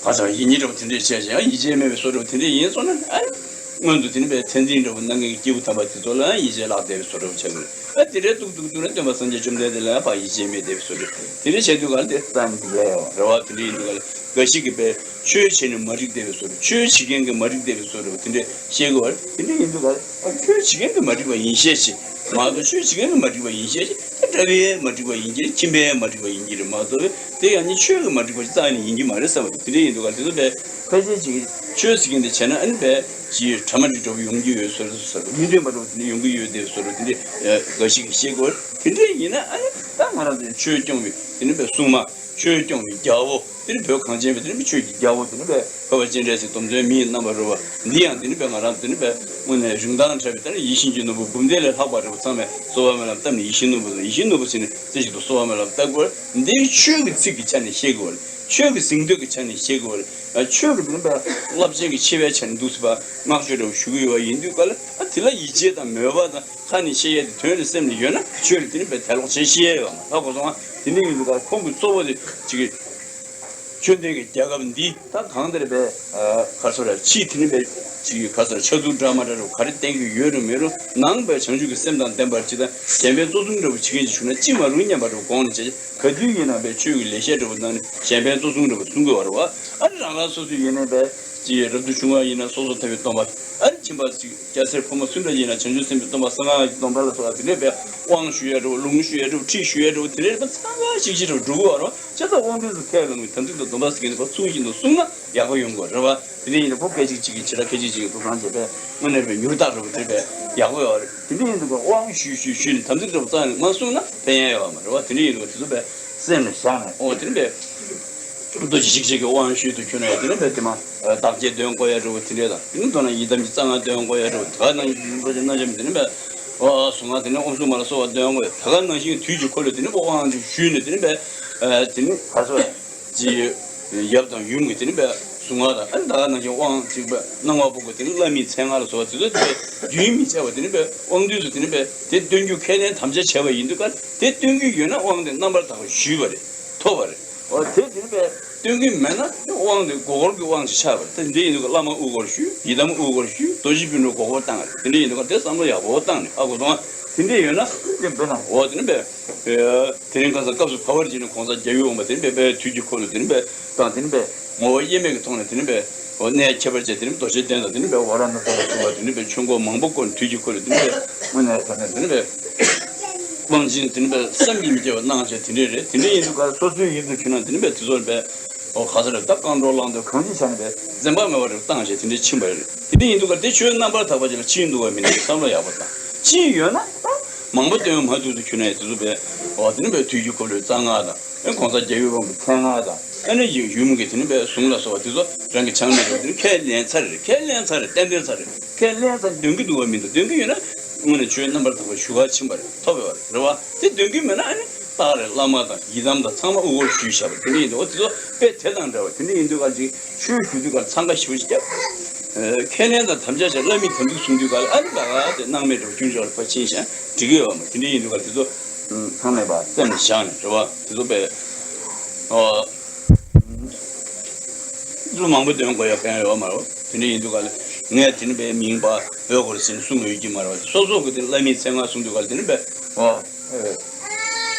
ག་ཚོད་ཡིད་གཉིས་འདྲ་བོ་དེ་འདྲས་བྱས་ཀྱང་ཡིད་ཆེས་མེད་པའི་བཟོ་འདྲ་བོ་དེ་འདྲས་ཡིན་སོང་ན་ཨ་ནི་ སྔོན་དུ་དེ་ནི་བས་མཚན་འཛིན་འདྲ་བོ་གནང་མཁན་གྱི་སྐྱེས་བུ་དམ་པ་དེ་ཚོ་ལ་ཡིད་ཆེས་བརླག་བསྡད་པའི་བཟོ་འདྲ་བོ་ཆགས་ཀྱི་རེད། ཨ་དེ་འདྲའི་ཏུག་ཏུག་ཏུག་ནས་སྟོན་པ་སངས་རྒྱས་བཅོམ་ལྡན་འདས་ལ་ཡང་ཕར་ཡིད་ཆེས་མེད་བསྡད་པའི་བཟོ་འདྲ། དེ་འདྲ་བྱས་དུས་ག་ལ་དེ་རྩ་ནས་འགྲིག་ཡ་ཡོད་རེད་བ། དེ་འདྲ་ཡིན་དུས་ག་ལ་འགའ་ཞིག་གིས་བས་ཆོས་བྱས་ནས་མ་འགྲིག་བསྡད་པའི་བཟོ་འདྲ། ཆོས་བྱེད་མཁན་གྱིས་མ་འགྲིག་བསྡད་པའི་བཟོ་འདྲ་བོ་དེ་འདྲ་བཤད་ཀྱི་ཡོད་རེད། དེ་འདྲ་ཡིན་དུས་ག་ལ་ཨ་ཆོས་བྱེད་མཁན་གྱིས་མ་འགྲིག་པ་ཡིན་ཤས་ཆེ་མ་གཏོགས། ཆོས་བྱེད་མཁན་གྱིས་མ་འགྲིག་པ་ཡིན་ཤས་ཆེ། ད་གྲྭ་པས་མ་འགྲིག་པ་ཡིན་གྱི་རེད། ཁྱིམ་པས་མ་འགྲིག་པ་ཡིན་གྱི་རེད་མ་གཏོགས། དེ་ཡང་ནི་ཆོས་ཀྱིས་མ་འགྲིག་པ་ཞིག་རྩ་ནས་ཡིན་གྱི་མ་རེད་བསམ་པ་དེ་འདྲ་ཡིན་དུས་ག་ལ་དེ་ཚོ་བས་ཕལ་ཆེར་ཅིག་ཆོས་ཟེར་མཁན་དེ་བྱས་ན་ཨ་ནི་བས་ཅིག་གྲ་མ་འགྲིག་འདྲ་བོ་ཡོང་གི་ཡོད་བཟོ་འདྲ་བཟོ་འདྲ། མི་མཐུན་པ་འདྲ་བོ་དེ་འདྲ་ཡོང་གི་ཡོད་བསྡད་བཟོ་འདྲ་དེ་འདྲ་འགའ་ཞིག་གིས་བཤད་ཀྱི་ཡོད་རེད། དེ་འདྲ་ཡིན་ན་ཨ་ནི་ད་ང་རང་ཚོ་ཆོས་སྐྱོང་བའི་དེ་ནི་བས་སྲུང་མ། ཆོས་སྐྱོང་བའི་རྒྱལ་པོ་དེ་ནི་བོད་གངས་ཅན་པའི་དེ་ནི་ཆོས་ཀྱི་རྒྱལ་པོ་དེ་ནི་བས་འཕགས་པ་སྤྱན་རས་གཟིགས་སྡོམ་བརྩོན་མི་ཡི་རྣམ་པར་རོལ་པ་འདི་ཡང་དེ་ནི་བས་ང་རང་དེ་ནི་བས་དངོས་གནས་རིན་ཐང་བྲལ་བའི་ད་ནི་ཡིད་བཞིན་གྱི་ནོར་བུ་འབུམ་སྡེ་ལས་ལྷག་པ་འདྲ་བོ་ཚང་མས་གསོལ་བ་སྨོན་ལམ་བཏབ་ནས། ཡིད་བཞིན་ནོར་བུ་དང་། ཡིད་བཞིན་ནོར་བུ་ཟེར་ནས་རྩེ་གཅིག་ཏུ་གསོལ་བ་སྨོན་ལམ་བཏབ་དགོས། འདི་ཆོས་ཀྱི་ཚིག་གི་ཆ་ནས་བཤད་དགོས། ཆོས་ཀྱི་གཟེངས་བསྟོད་ཀྱི་ཆ་ནས་བཤད་དགོས། ཆོས་ཀྱི་དེ་ནི་བས་རླབས་ཆེན་གྱི་ཆེ་བའི་ཆ་ནས་འདུག་སེ་བ་བསྔགས་བརྗོད་འདྲ་བོ་ཞུ་གི་ཡོད་པ་ཡིན་དུས་ག་ལ་ཨ་དེ་ལ་ཡིད་ཆེས་དང་མོས་པ་དང་། ཁ་ནས་བཤད་ཡས་དེ་དོན་དེ་སེམས་ལ་ཡོད་ན་ཆོས་ལ་དེ་ནི་བས་དད་ལོག་བྱེད་ཤེས་ཡས་ཡོད་མ་རེད། ཧ་གོ་སོང་ང་། དེ་འདྲ་ཡིན་དུས་ག་ཁོང་གི་གཙོ་བོ་དེ་ཅིག་གི་ཆོས་ལྡན་གྱི་རྒྱལ་ཁབ་འདི་ད་གང་ལྟར་བས་ག་རེ་ཟེར་ར། ཕྱི་དེ་ནི་བས་ཅིག་ག་རེ་ཟེར་ར། ཆགས་ཚུལ་འདྲ་མ་འདྲ་རུ་ག་རེ་བསྟན་གྱི་ཡོད་རུང་མེད་རུང་། ནང་བས་བྱང་ཆུབ་ཀྱི་སེམས་དང་ལྡན་པར་ཅིག་དང་གཞན་ཕན་གཙོ་བཟུང་འདྲ་བོ་བྱེད་མཁན་ཅིག་བྱུང་ན་ཅི་མ་རུང་སྙམ་པ་འདྲ་བོ་དགོངས་ནས་བྱས། ག་དུས་ཡིན་ན་བས་ཆོས་ཀྱི་ལེགས་བཤད་འདྲ་བོ་གནང་ནས་གཞན་ཕན་གཙོ་བཟུང་འདྲ་བོ་གསུང་དགོས་པ་རེད་བ། ཨ་ནི་རང་རང་སོ་སོ་ཡིན་ན་བས་ཅིག་རབ་ཏུ་བྱུང་བ་ཡིན་ན་སོ་སོར་ཐར་པའི་སྡོམ་པ། ཨ་ནི་ཁྱིམ་པ་ཅིག་སྐྱ་སེར་ཕོ་མོ་སུ་འདྲ་ཡིན་ན་བྱང་ཆུབ་སེམས་དཔའི་སྡོམ་པ་གསང་སྔགས་ཀྱི་སྡོམ་པ་ལ་སོགས་པ་དེ་འདྲས་བས་དབང་ཞུ་ཡ་འདྲ་བོ། ལུང་ཞུ་ཡ་འདྲ་བོ། ཁྲིད་ཞུ་ཡ་འདྲ་བོ་དེ་འདྲས་བས་ཚང་མ་ཞིག་ཞིག་འདྲ་བོ་འགྲོ་གི་བ་རེད་བ། བྱས་ཙང་དབང་དུས་སུ་ཁས་བླངས་པའི་དམ་ཚིག་དང་སྡོམ་པ་ཟེར་མཁན་དེ་ཚོ་ཚུལ་བཞིན་དུ་བསྲུངས་ན་ཡག་པོ་ཡོང་གི་རེད་བ། དེ་འདྲ་ཡིན་ན་ཕོ་སྐད་ཅིག་གཅིག་གིས་བྱེ་བྲག་སྐད་ཅིག་གཅིག་གིས་ཐོབ་ཐང་བྱས་པས་དངོས་གནས་པའི་མྱུར་རྟགས་འདྲ་བོ་དེ་བས་ཡག་པོ་ཡོད་རེད། དེ་འདྲ་ཡིན་དུས་ཀ་དབང་ཞུས་ཞུས་ཞུས་ནས་དམ་ཚིག་འདྲ་བོ་རྩ་ནས་མ་བསྲུངས་ན་ཕན་ཡ་ཡོད་མ་རེད་བ། དེ་འདྲ་ཡིན་དུས་ཀ་དེ་ཚོ་བས་སེམས་ལ་བཞག་ནས། ཨོ་དེ་འདྲ་བས་རྡོ་རྗེ་ཞིག་ཅིག་གི་དབང་ཞུས་དུས་ཁྱོད་ན་ཡང་དེ་འདྲ་བས་དེ་མ་བདག་བསྐྱེད་འདོན་དགོས་ཡ་འདྲ་བོ་དེ་འདྲ་དང་། དེ་ནི་མདོར་ན་ཡི་དམ་གྱི་རྩ་སྔགས་འདོན་དགོས་ཡ་འདྲ་བོ། དེ་ག་ནང་བཞིན་རིན་པོ་ཆེ་རྣམ་འབྱམས་དེ་འདྲ་བས་ཨོ་གཟུངས་སྔགས་དེ་ནི་ཨོཾ་སུ་མ་ལ་སོགས་པ་འདོན་དགོས་ཡ། དེ་ག་ནང་བཞིན་དུས་ཀྱི་འཁོར་ལོ་དེ་འདྲ་བས་དབང་དུ་ཞུས་ནས་དེ་འདྲ་བས་དེ་ནི་ག་སོ་ཅི། ཡབ་དང་ཡུམ་གྱི་དེ་ནི་བས་གཟུངས་སྔགས་དང་། ཨ་ནི་ད་ག་ནང་བཞིན་དབང་ཅིག་བས་སྣང་བ་ཕུང་པོ་དེ་ནི་བླ་མའི་མཚན་སྔགས་ལ་སོགས་པ་དེ་ཚོ་དེ་བས་རྒྱུན་མི་ཆད་པ་དེ་ནི་བས་དབང་དུས་སུ་དེ་ནི་བས་དེ་འདོན་རྒྱུ་ཁས་ལེན་དམ་བཅའ་བྱས་པ་ཡིན་དུས་ཀ་དེ་འདོན་གྱི་ཡོད་ན་དབང་དེ་རྣམ་པར་དག་པ་ཞུས་པ་རེད། ཐོབ་པ་རེད། འོ་དེ་དེ་ནི་བས་འདོན་གྱི་མེད་ན་དབང་དེ་མགོ་སྐོར་གྱི་དབང་ཞིག་ཆགས་པ་རེད། དེ་འདྲ་ཡིན་དུས་ཀ་བླ་མ་དབུ་སྐོར་ཞུས། ཡི་དམ་དབུ་སྐོར་ཞུས། རྡོ་རྗེ་སྤུན་གྲོགས་མགོ་སྐོར་བཏང་བ་རེད། དེ་འདྲ་ཡིན་དུས་ཀ་དེ་བསམ་བློ་ཡག་པོ་བཏང་ནས། ཧ་གོ་སོང་ང་། དེ་འདྲ་ཡོད་ན་དེ་འདོན་ན། འོ་དེ་ནི་བས། དེ་རིང་ཁ་སང་སྐབས་སུ་བབས་པར་བྱས་ནས་གོང་ས་རྒྱལ་བའི་དབང་པོ་དེ་ནི་བས་དུས་ཀྱི་འཁོར་ལོ་དེ་ནི་བས་དང་། དེ་ནི་བས་ངོ་བོ་དབྱེར་མེད་ཀྱི་ཐོག་ནས་དེ་ནི་བས་འོ་གནས་ཁྱད་པར་ཅན་དེ་ནི་རྡོ་རྗེ་གདན་དང་། དེ་ནི་བས་ཝཱ་ར་ཎ་སི་ལ་སོགས་པ་དེ་ནི་བས་ཆོས་འཁོར་མང་པོ་བསྐོར་ནས་དུས་ཀྱི་འཁོར་ལོ་དེ་ནི་བས་དངོས་གནས་དྲང་གནས་དེ་ནི་བས་དབང་ཆེན་དེ་ནི་བས་བསམ་གྱིས་མི་ཁྱབ་པ་གནང་བྱས་དེ་འདྲས་རེད། དེ་འདྲས་ཡིན་དུས་ཀ་སོ་སོའི་ཡིན་དུ་ཁྱོད་རང་དེ་ནི་བས་དེ་ཚོར་བས་འོ་ག་ས་རེད། ད་རྐང་གྲོགས་བླང་དོར་གང་ཅི་བྱས་ནས་བས་འཛེམ་བག་མེད་པ་རེད་བཏང་བྱས་དེ་འདྲས་ཕྱིན་པ་རེད། དེ་འདྲས་ཡིན་དུས་ཀ་དེ་ཆོས་རྣམ་པར་དག་པ་ཅིག་ལ་ཕྱིན་འདུག་བ་མིན་འདུག་བསམ་བློ་ཡག་པོ་བཏང་། ཕྱིན་ཡོད་ན་ད་མང་པོ་བཏོན་མ་ཐུབ་དུས་ཁྱོད་རང་དེ་ཚོ་བས་འོ་དེ་ནི་བས་དུས་ཀྱི་འཁོར་ལོའི་རྩ་སྔགས་དང་། ཨེ་གོང་ས་རྒྱལ་བའི་དབང་པོའི་མཚན་སྔགས་དང་། ཨ་ནི་ཡུམ་གྱི་དེ་ནི་བས་གཟུངས་ལ་སོགས་པ་དེ་ཚོ་རང་གི་ཆགས་མེད་རེད། དེ་ནི་ཁས་ལེན་ཚར་རེད། ཁས་ལེན་ཚར་རེད། གཏན་འདོན་ཚར་རེད། ཁས་ལེན་ཚར། འདོན་གྱི་འདུག་བ་མི་འདུག་འདོན་གྱི་ཡོད་ན་དངོས་གནས་ཆོས་རྣམ་པར་དག་པ་ཞུ་བ་ཕྱིན་པ་རེད། ཐོབ་ཡོད་པ་རེད་བ། དེ་འདོན་གྱི་མེད་ན་ཨ་ནི་རྟགས་རེད། བླ་མ་དང་ཡི་དམ་དང་ཚང་མ་དབུ་སྐོར་ཞུས་བཞག་པ་དེ་འདྲ་ཡིན་འདུག་བ། དེ་ཚོ་དཔེ་དེ་དང་འདྲ་བ་དེ་འདྲ་ཡིན་དུས་ག་ཅིག་ཆོས་ཞུ་དུས་ག་འཚང་ཁ་ཞེ་པོ་ཅིག་བརྒྱབ། ཁས་ལེན་དང་དམ་བཅའ་བྱས། བླ་མའི་དམ་ཚིག་སྲུང་དུས་ག་ཨ་ནི་ག་ག་དེ་སྣང་མེད་འདྲ་བ་ཅུང་ཞིག་ལ་ཕར་ཕྱིན་བཞག་འགྲིག་གི་ཡོད་པ་དེ་འདྲ་ཡིན་དུས་ག་དེ་ཚོ་ཚང་མས་པ་སེམས་ལ་བཞག་ནས་རེད་བ། དེ་ཚོ་དཔེ། ཚུལ་མང་པོ་འདོན་དགོས་ཡ་གང་ཡང་ཡོད་མ་རེད། དེ་འདྲ་ཡིན་དུས་ག་ལ་ངས་དེ་ནི་བས་མིང་པ་བོད་སྐོར་ཟིན་གསུང་ཡོད་ཀྱི་མ་རེད་བ། སོ་སོ་གི་དེ་བླ་མའི་མཚན་སྔགས་གསུང་དུས་ག་ལ་དེ་ནི་བས་ཨོ་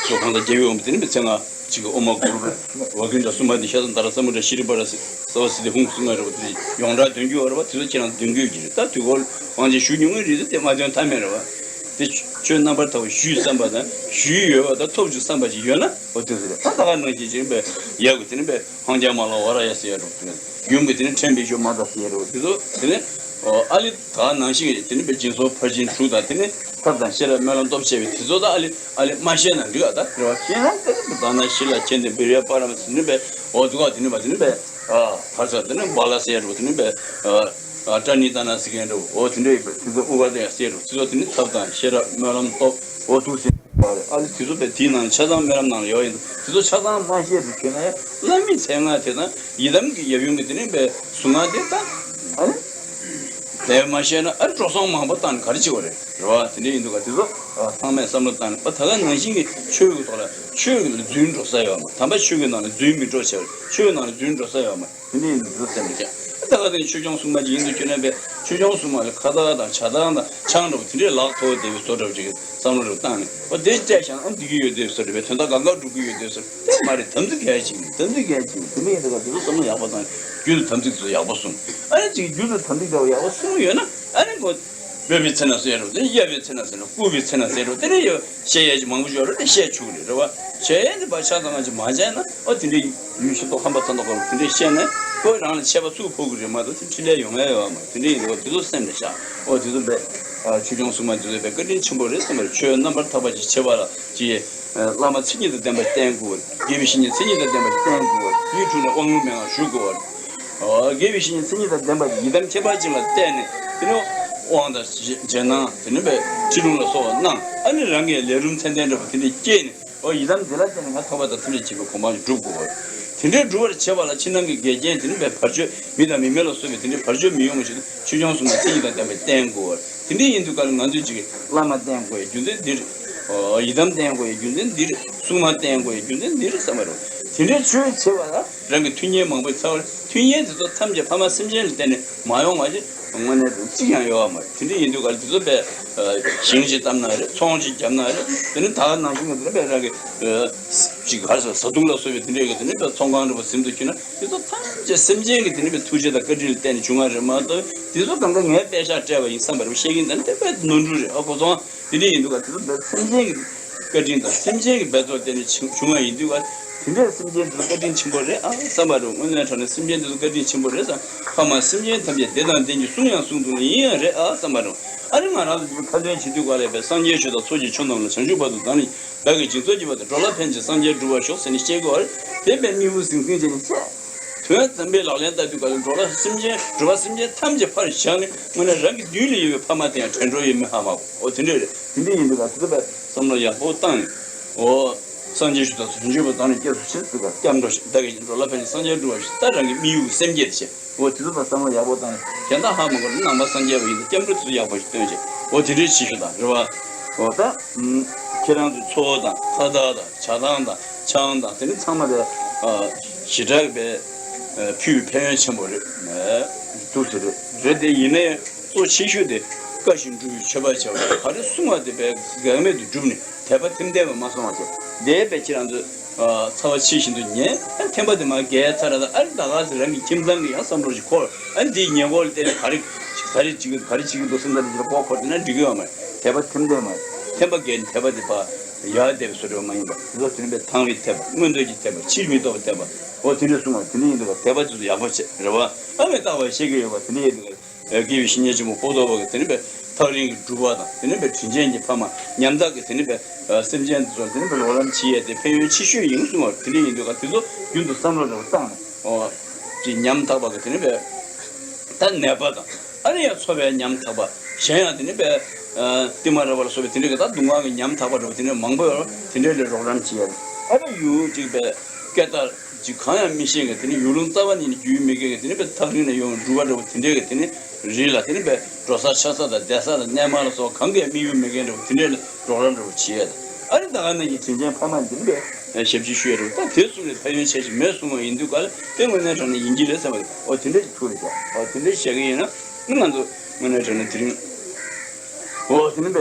སོ་གང་ལ་རྒྱལ་བའི་དབང་པོ་དེ་ནི་བས་མཚན་སྔགས་གཅིག་གི་ཨོ་མ་གུ་རུ་བ་ཀུན་དང་སུ་མ་ཏི་ཤ་ཙ་ན་ད་ར་ས་མུ་དྲ་ཤྲཱི་པ་ར་སི་ས་བ་སི་ཏི་ཧཱུྃ་གསུང་ཡ་རེད་བ། དེ་ཡོངས་གྲགས་འདོན་རྒྱུ་ཡོད་རེད་བ། དེ་ཚོ་ཁྱེད་རང་འདོན་དགོས་ཀྱི་རེད། ད་དུས་འཁོར་དབང་ཆེན་ཞུ་མྱོང་གི་རེད་དེ། དེ་མ་འདོན་ཐབས་མེད་རེད་བ། དེ་ཆོས་རྣམ་པར་དག་པ་ཞུས་བསམ་པ་དང་ཞུས་ཡོད་པ་དང་ཐོབ་བཅུག་བསམ་པ་ཞིག་ཡོད་ན་འོ་དེ་ཚོ་རེད། ད་ད་ག་ནང་བཞིན་ཅིག་བས་ཡག་གི་དེ་ནི་བས། ཧཱུྃ་ཛྙཱ་མ་ལ་ཝཱ་ར་ཡ་ཟེར་ཡ་འདྲ་བོ་དེ་ནི། ཡུམ་གྱི་དེ་ནི་ཕྲེང་བའི་ཞབས་མ་ད་ཟེར་ཡ་འདྲ་བོ་དེ་ཚོ་དེ་ནི། ཨོ་ཨ་ལི་ད་ནང་བཞིན་གྱི་དེ་ནི་བས་སྦྱིན་སོགས་ཕར་ཕྱིན་དྲུག་དང་། དེ་ནི་ཐབས་དང་ཤེས་རབ་སྨོན་ལམ་སྟོབས་ཆེ་བའི་དེ་ཚོ་ད་ཨ་ལི་ཨ་ལི་མ་ཤེས་ན་འགྲིག་ག་ད་རེ་བ་ཤེས་ན་དེ་ནི་ད་ན་ཤི་ལ་ཁྱེད་དེ་བི་རི་ཡ་པ་ར་མ་དེ་ནི་བས། ཨོ་དུ་ག་དེ་ནི་བ་དེ་ནི་བས། ཨ་ཕར་ཚ་དེ་ནི་བ་ལ་ཟེར་ཡ་འདྲ་བོ་དེ་ནི་བས། ཨ་ཨ་ཏྲ་ནི་ད་ན་ཟེར་མཁན་འདྲ་བོ། ཨོ་དེ་འདྲ་ཡིན་པས། དེ་ཚོ་ཨུ་ག་དེ་ཡ་ཟེར་འདྲ་བོ། དེ་ཚོ་དེ་ནི་ཐབས་དང་ཤེས་རབ་སྨོན་ལམ་སྟོབས། ཨོ་དུ་ཟེར། ཨ་ལི་དེ་ཚོ་བས་དེའི་ནང་ཆ་ཚང་སྨོན་ལམ་ནང་ལ་ཡོད་ཡིན། དེ་ཚོ་ཆ་ཚང་མ་ཤེས་དུས་ཁྱོད་ན་ཡང་བླ་མའི་མཚན་སྔགས་དེ་དང་ཡི་དམ་གྱི་ཡབ་ཡུམ་གྱི་དེ་ནི་བས་གཟུངས་སྔགས་དེ་དང་། ཨ་ནི་དེ་མ་ཤེས་ན་ཨ་འགྲོ་སོང་མང་པོ་བཏང་ནས་ག་རེ་བྱེད་དགོས་རེད། རེད་བ། དེ་འདྲ་ཡིན་དུས་ག་དེ་ཚོ་ཨ་ཚང་མས་བསམ་བློ་བཏང་ནས། ཨ་ད་ག་ནང་བཞིན་གྱི་ཆོས་ཀྱི་ཐོག་ལ་ཆོས་ཀྱི་ལ་རྫུན་འགྲོ་ས་ཡོད་མ། དམ་པ་ཆོས་ཀྱི་ནང་ལ་རྫུན་མི་འགྲོ་བྱས་པ་རེད། ཆོས་ཀྱི་ནང་ལ་རྫུན་འགྲོ་ས་ཡོད་མ། དེ་འདྲ་ཡིན་དུས་ཚོ་སེམས་ལ་བྱས། ད་ག་དེ་ཆོས་སྐྱོང་སྲུང་མ་ཅིག་ཡིན་དུས་ཁྱོད་རྣམ་པས་ཆོས་སྐྱོང་སྲུང་མ་ལ་ཁ་བཏགས་དང་ཕྱག་བཏགས་དང་ཆང་འདྲ་པོ་དེ་འདྲས་ལག་ཐོགས་བསྡད་པའི་བཟོ་འདྲ་པོ་ཅིག་བསམ་བློ་རེ་བཏང་ནས། ཨོ་དེ་སྤྲད་བཞག་ན་ཨ་འདི་གི་ཡོད་དེ་བཟོ་འདྲ་པའི་དོན་དག་གང་ག་འགྲུབ་ཀྱི་ཡོད་དེ་བཟོ་འདྲ་དེ་མ་རེད། དམ་ཚིག་གལ་ཆེ་གི། དམ་ཚིག་གལ་ཆེ་གི། དེ་འདྲ་ཡིན་དུས་ག་དེ་ཚོ་བསམ་བློ་ཡག་པོ་བཏང་ནས་རྒྱུན་དུ་དམ་ཚིག་དེ་ཚོ་ཡག་པོ་སྲུང་། ཨ་ནི་ཅིག་རྒྱུན་དུ་དམ་ཚིག་འདྲ་པོ་ཡག་པོ་སྲུང་ཡོད་ན་ཨ་ནི་ཁོ་སྤོས་པའི་ཚེ་ན་ཟེར་རོ། དེ་གཡབ་པའི་ཚེ་ན་ཟེར་རོ། བཀུག་པའི་ཚེ་ན་ཟེར་རོ། དེ་འདྲ་ཡོད། བཤད་ཡས་ཀྱི་མང་པོ་ཡོད་རེད། དེ་བཤད་ཆོག་གི་རེད། རེད་བ། བཤད་ཡས་དེ་བ་ཆ་ཚང་ཅིག་མ་བྱས་ན་ཨོ་དེ་འདྲའི་ཡུལ་ཤིན་ཏུ་ཧམ་པ་ཚ་མདོག་ཁ་པོ་དེ་འདྲས་བཤད་ན་ཁོ་རང་ལ་ཆད་པ་ཚུར་ཕོག་གི་རེད་མ་གཏོགས་དེ་འཕྲིན་ལས་ཡོང་ཡས་ཡོད་མ་རེད། དེ་འདྲ་ཡིན་དུས་དེ་ཚོ་སེམས་ལ་བཞག། ཨོ་དེ་ཚོ་བས་ཆོས་སྐྱོང་སྲུང་མ་དེ་ཚོ་བས་བཀའ་དྲིན་ཆེན་པོ་རེད་བསམ་པ་རེད། ཆོས་རྣམ་པར་དག་པ་ཅིག་བྱེད་པ་ལ་ཅིག་བླ་མ་མཚན་ཉིད་དང་ལྡན་པ་བསྟེན་དགོས། དགེ་བའི་བཤེས་གཉེན་མཚན་ཉིད་དང་ལྡན་པ་ཅིག་བསྟེན་དགོས། དེའི་དྲུང་ནས་དབང་ལུང་མན་ངག་ཞུ་དགོས། དགེ་བའི་བཤེས་གཉེན་མཚན་ཉིད་དང་ལྡན་པ་ཡི་དམ་ཁྱད་པར་ཅན་ལ་བརྟེན་ནས་དེ་ནས་དབང་དང་རྗེས་གནང་དེ་ནས་པའི་ཁྲིད་ལུང་ལ་སོགས་པ་གནང་། ཨ་ནི་རང་གི་ལས་རུང་མཚན་ལྡན་འདྲ་པོ་དེ་འདྲས་སྐྱེས་ནས་ཨོ་ཡི་དམ་འདི་ལ་བརྟེན་ནས་ང་ཐར་པ་དང་ཐམས་ཅད་མཁྱེན་པའི་གོ་འཕང་སྒྲུབ་དགོས། དེ་འདྲའི་སྒྲུབ་པར་བྱེད་པ་ལ་ཕྱི་ནང་གི་འགལ་རྐྱེན་དེ་ནི་པའི་བར་ཆད་མི་དང་མི་མེད་ལ་སོགས་པའི་དེ་འདྲའི་བར་ཆད་མི་ཡོང་བ་ཞིག་ཆོས་སྐྱོང་སྲུང་མ་མཚན་ཉིད་དང་ལྡན་པ་བསྟེན་དགོས། དེ་འདྲ་ཡིན་དུས་ག་ལ་ང་ཚོས་ཅིག་བླ་མ་བསྟེན་དགོས་ཡ་རྒྱུ་མཚན་འདི་རེད། ཡི་དམ་བསྟེན་དགོས་ཡ་རྒྱུ་མཚན་འདི་རེད། སྲུང་མ་བསྟེན་དགོས་ཡ་རྒྱུ་མཚན་འདི་རེད་བསམ་པ་རེད། དེ་འདྲའི་ཆོས་བྱེད་པ་ལ་རང་གི་མཐུན་རྐྱེན་མང་པོའི་ཚབ་པར་མཐུན་རྐྱེན་དེ་ཚོ་ཐམས་ཅད་ཕ་མ་སེམས་ཅན་ལ་བརྟེན་ནས་མ་ཡོང་བ་ཞིག་དངོས་གནས་དེ་གཅིག་ཀྱང་ཡོད་པ་མ་རེད། དེ་འདྲ་ཡིན་དུས་ག་ལ་དེ་ཚོ་དཔེ་ཞིང་ཅིག་བཏབ་ན་རེད། ཚོང་ཅིག་བརྒྱབ་ན་རེད། དེ་ནི་ད་ག་ནང་བཞིན་གྱི་དེ་ནི་དཔེ་རང་གི་ཅིག་ག་རེ་ཟེར་བཟའ་བཏུང་ལ་སོགས་པའི་དེ་འདྲའི་གི་དེ་ནི་དཔེ་ཚོང་ཁང་འདྲ་པོ་ཟིན་དུ་ཁྱེར་ན་དེ་ཚོ་ཐམས་ཅད་སེམས་ཅན་གྱི་དེ་ནི་དཔེ་ཐུགས་རྗེ་དང་བཀའ་དྲིན་ལ་བརྟེན་ནས་བྱུང་བ་རེད་མ་གཏོགས་དེ་ཚོ་གང་ག་ངས་པད་ཤག་སྤྲད་པ་ཡིན་བསམ་པ་རེད་བཤད་ཀྱིན་ད་ནི་དེ་དཔེ་ནོར་འཁྲུལ་རེད། ཨ་ཁོ་ཚོ་དེ་འདྲ་ཡིན་དུས་ག་དེ་ཚོ་དཔེ་སེམས་ཅན་གྱི་བཀའ་དྲིན་དང་སེམས་ཅན་གྱི་འབད་རྩོལ་བརྟེན་ནས་བྱུང་བྱུང་བ་ཡིན་དུས་ག་དེ་འདྲའི་སེམས་ཅན་དེ་ཚོ་བཀའ་དྲིན་ཆེན་པོ་རེད་ཨ་བསམ་པ་རེད། དངོས་གནས་དྲང་གནས་སེམས་ཅན་དེ་ཚོ་བཀའ་དྲིན་ཆེན་པོ་རེད་བསམ། ཕ་མ་སེམས་ཅན་ཐམས་ཅད་བདེ་དང་ལྡན་གྱིས་བསྲུང་ཡང་བསྲུང་ཐུབ་ནི་ཡིན་ཡང་རེད་ཨ་བསམ་པ་རེད། ཨ་ནི་ང་རང་ཚོ་ཁ་ཏོན་བྱེད་དུས་ག་ལས་པའི་སངས་རྒྱས་ཆོས་དང་ཚོགས་ཀྱི་མཆོག་རྣམས་ལ། བྱང་ཆུབ་བར་དུ་བདག་ནི་བདག་གིས་སྦྱིན་སོགས་བགྱིས་པ་དང་། འགྲོ་ལ་ཕན་ཕྱིར་སངས་རྒྱས་འགྲུབ་པར་ཤོག་ཟེར་ནས་བཤད་དགོས་པ་རེད། དེ་བས་དམིགས་ཡུལ་ཟིང་ཟིང་བྱས་ནས་བཤད། དོན་དམ་པའི་ལག་ལེན་བསྟར་དུས་ག་ལ་འགྲོ་ལ་སེམས་ཅན་འགྲོ་བ་སེམས་ཅན་ཐམས་ཅད་ཕར་བཞག་ནས་དངོས་གནས་རང་གི་མདུན་ལ་ཡོད་པའི་ཕ་མ་དེ་ཡང་དྲན་འགྲོ་ཡོད་མེད་ཧ་མ་གོ། འོ་དེ་འདྲ་རེད། དེ་འདྲ་ཡིན་དུས་ག་དེ་ཚོ་བས་བསམ་བློ་ཡག་པོ་བཏང་ནས་འོ་སངས་རྒྱས་ཆོས་དང་བྱང་ཆུབ་བར་དུ་བདག་ནི་སྐྱབས་སུ་མཆི་ཟེར་ག་སྐྱབས་འགྲོ་ཞིག་བདག་གིས་འགྲོ་ལ་ཕན་ཕྱིར་སངས་རྒྱས་འགྲུབ་པར་ཤོག་ད་རང་གི་དམིགས་ཡུལ་སེམས་བསྐྱེད་བྱེད། འོ་དེ་ཚོ་བས་བསམ་བློ་ཡག་པོ་བཏང་ནས་གཞན་དག་ཧ་མ་གོ་ན་ནང་པ་སངས་རྒྱས་པ་ཡིན་ན་སྐྱབས་འགྲོ་དེ་ཚོ་ཡག་པོ་ཞིག་སྟོན་བྱེད། འོ་དེ་འདྲའི་བྱེད་ཤོག་དང་རེད་བ། འོ་ད་ཁྱེད་རང་ཚོའི་ཚོགས་དང་ཁ་བཏགས་དང་ཇ་ཐང་དང་ཆང་དང་དེ་ནི་ཚང་མ་དེ་ཞེ་དྲག་པའི་ཕུལ་ཕན་ཡོན་ཆེན་པོ་རེད། འདུག་ཟེར་རེད། རེད་དེ་ཡིན་ནའི་གཙོ་ཆེ་ཤོས་དེ་བཀའ་བཞིན་སྒྲུབ་པའི་མཆོད་པ་བྱ་བ་ག་རེ་གསུང་བ་དེ་བས་འགལ་མེད་དུ་བསྒྲུབས་ནས་དད་པ་ཐིམ་ཐིམ་པ་མ་སོང་བ་བྱས་དེ་བས་ཁྱེད་རང་ཚོས་ཚ་བ་ཆེ་བཞིན་དུ་ཉན། ཨ་ཐེམ་པ་དེ་མ་བརྒལ་ཚར་ད་ཨ་ད་ག་ཚོད་རང་གི་ཁྱིམ་ཚང་གི་ཡང་བསམ་བློ་ཞིག་འཁོར། ཨ་འདིའི་ཉེན་ཁོག་ལ་བརྟེན་ནས་ག་རེ་ག་རེ་བྱེད་ཀྱི་ག་རེ་བྱེད་ཀྱི་འདུག་སེམས་ཐག་རིང་ལ་ཁོག་འཁོར་དེ་ན་འགྲིག་གི་ཡོད་མ་རེད། དད་པ་ཐིམ་ཐིམ་མ་རེད། ཐེམ་པ་བརྒལ་ནས་དད་པ་དེ་ཕར་ཡར་འདེད་པའི་བཟོ་འདྲ་མ་ཡིན་པ་དེ་ཚོ་དེ་ནི་བས་ཐང་བའི་དད་པ་མངོན་འདོད་ཀྱི་དད་པ་ཕྱིར་མི་ལྡོག་པའི་དད་པ་འོ་དེ་འདྲ་གསུང་བ་དེ་འདྲ་ཡིན་འདུག་བ། དད་པ་དེ་ཚོ་ཡག་པོ་བྱེད་རེད་བ། ཨ་མས་བཏགས་པ་ཤེས་ཀྱི་ཡོད་པ་དེ་འདྲ་ཡིན་འདུག་བ། དགེ་བའི་བཤེས་གཉེན་ཆེན་པོ་པོ་ཏོ་བ་གི་དེ་ནི་བས་ཐག་རིང་གི་སྒྲུབ་པ་དང་དེ་ནི་བས་དྲིན་ཅན་གྱི་ཕ་མ་ཉམ་ཐག་གི་དེ་ནི་བས་སེམས་ཅན་དེ་ཚོར་དེ་ནི་བས་རོགས་རམ་བྱེད་ཡས་དེ་ཕན་ཡོན་ཆེ་ཤོས་ཡིན་གསུང་བ་དེ་འདྲ་ཡིན་དུས་ག་དེ་ཚོ་རྒྱུན་དུ་བསམ་བློ་རེ་བ་བཏང་ནས་ཨོ་ཅིག་ཉམ་ཐག་པ་གི་དེ་ནི་བས་ད་ནད་པ་དང་ཨ་ནི་ཡང་འཚོ་བའི་ཉམ་ཐག་པ་གཞན་ཡང་དེ་ནི་བས་ཏི་མ་ར་བ་ལ་སོགས་པའི་དེ་འདྲ་གི་ད་སྡུག་བསྔལ་གི་ཉམ་ཐག་པ་འདྲ་བོ་དེ་འདྲ་མང་པོ་ཡོད་རེད། དེ་འདྲ་ལ་རོགས་རམ་བྱེད་ཡས་ཨ་ནི་ཡུལ་ཅིག་བས་སྐད་བཏགས། ཅིག་གང་ཡང་མི་ཤེས་མཁན་དེ་ནི་ཡུལ་ལུང་རྩ་བ་ཉིད་ནས་རྒྱུས་མེད་མཁན་གྱི་དེ་ནི་བས་ཐག་རིང་ནས་ཡོང་བའི་འབྲུག་པ་འདྲ་བོ་དེ་འདྲས་ཀྱི་དེ་ནི་རི་ལ་དེ་ནི་བས་འགྲོ་ས་ཆགས་ས་དང་བསྡད་ས་དང་གནས་མལ་ལ་སོགས་གང་གའི་དམིགས་ཡུལ་མེད་མཁན་འདྲ་བོ་དེ་འདྲས་ལ་རོགས་རམ་འདྲ་བོ་བྱེད་ཡས་དང་ཨ་ནི་ད་ག་ནང་བཞིན་དྲིན་ཅན་ཕ་མ་དེ་ནི་བས་ཞབས་ཕྱི་ཞུ་ཡས་འདྲ་བོ་ད་དེ་གསུམ་ལས་ཕན་ཡོན་ཆེ་ཞིག་མེད་གསུང་བ་ཡིན་དུས་ག་ལ་དེ་དངོས་གནས་དྲང་གནས་ཡིན་གྱི་རེད་བསམ་པ་རེད། ཨོ་དེ་འདྲས་ཀྱི་ཐུགས་རེ་བཞག་ཨོ་དེ་འདྲས་བཞག་གི་ཡིན་ན་ནི་ང་ཚོ་དངོས་གནས་དྲང་གནས་དེ་རིང་། འོ་དེ་ནི་བས་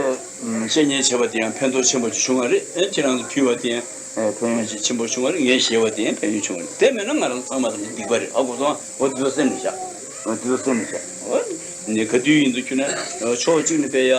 བཤེས་གཉེན་བྱས་པ་དེ་ཡང་ཕན་ཐོགས་ཆེན་པོ་ཅིག་བྱུང་བ་རེད། ཨེ་ཁྱེད་རང་ཚོ་ཕུལ་བ་དེ་ཡང་ཕན་ཡོན་ཅིག་ཆེན་པོ་བྱུང་བ་རེད། ངས་བཞེས་པ་དེ་ཡང་ཕན་ཡོན་བྱུང་བ་རེད། དེ་མེད་ན་ང་རང་ཚང་མ་དང་སྡིག་པ་རེད། ཨ་གོ་སོང་། འོ་དེ་ཚོ་སེམས་ནས་བཞག་འོ་དེ་ཚོ་སེམས་ནས་བཞག་འོ་ནི་ག་དུས་ཡིན་དུ་ཁྱོད་ན་ཕྱོགས་གཅིག་ནས་བས་ཡ།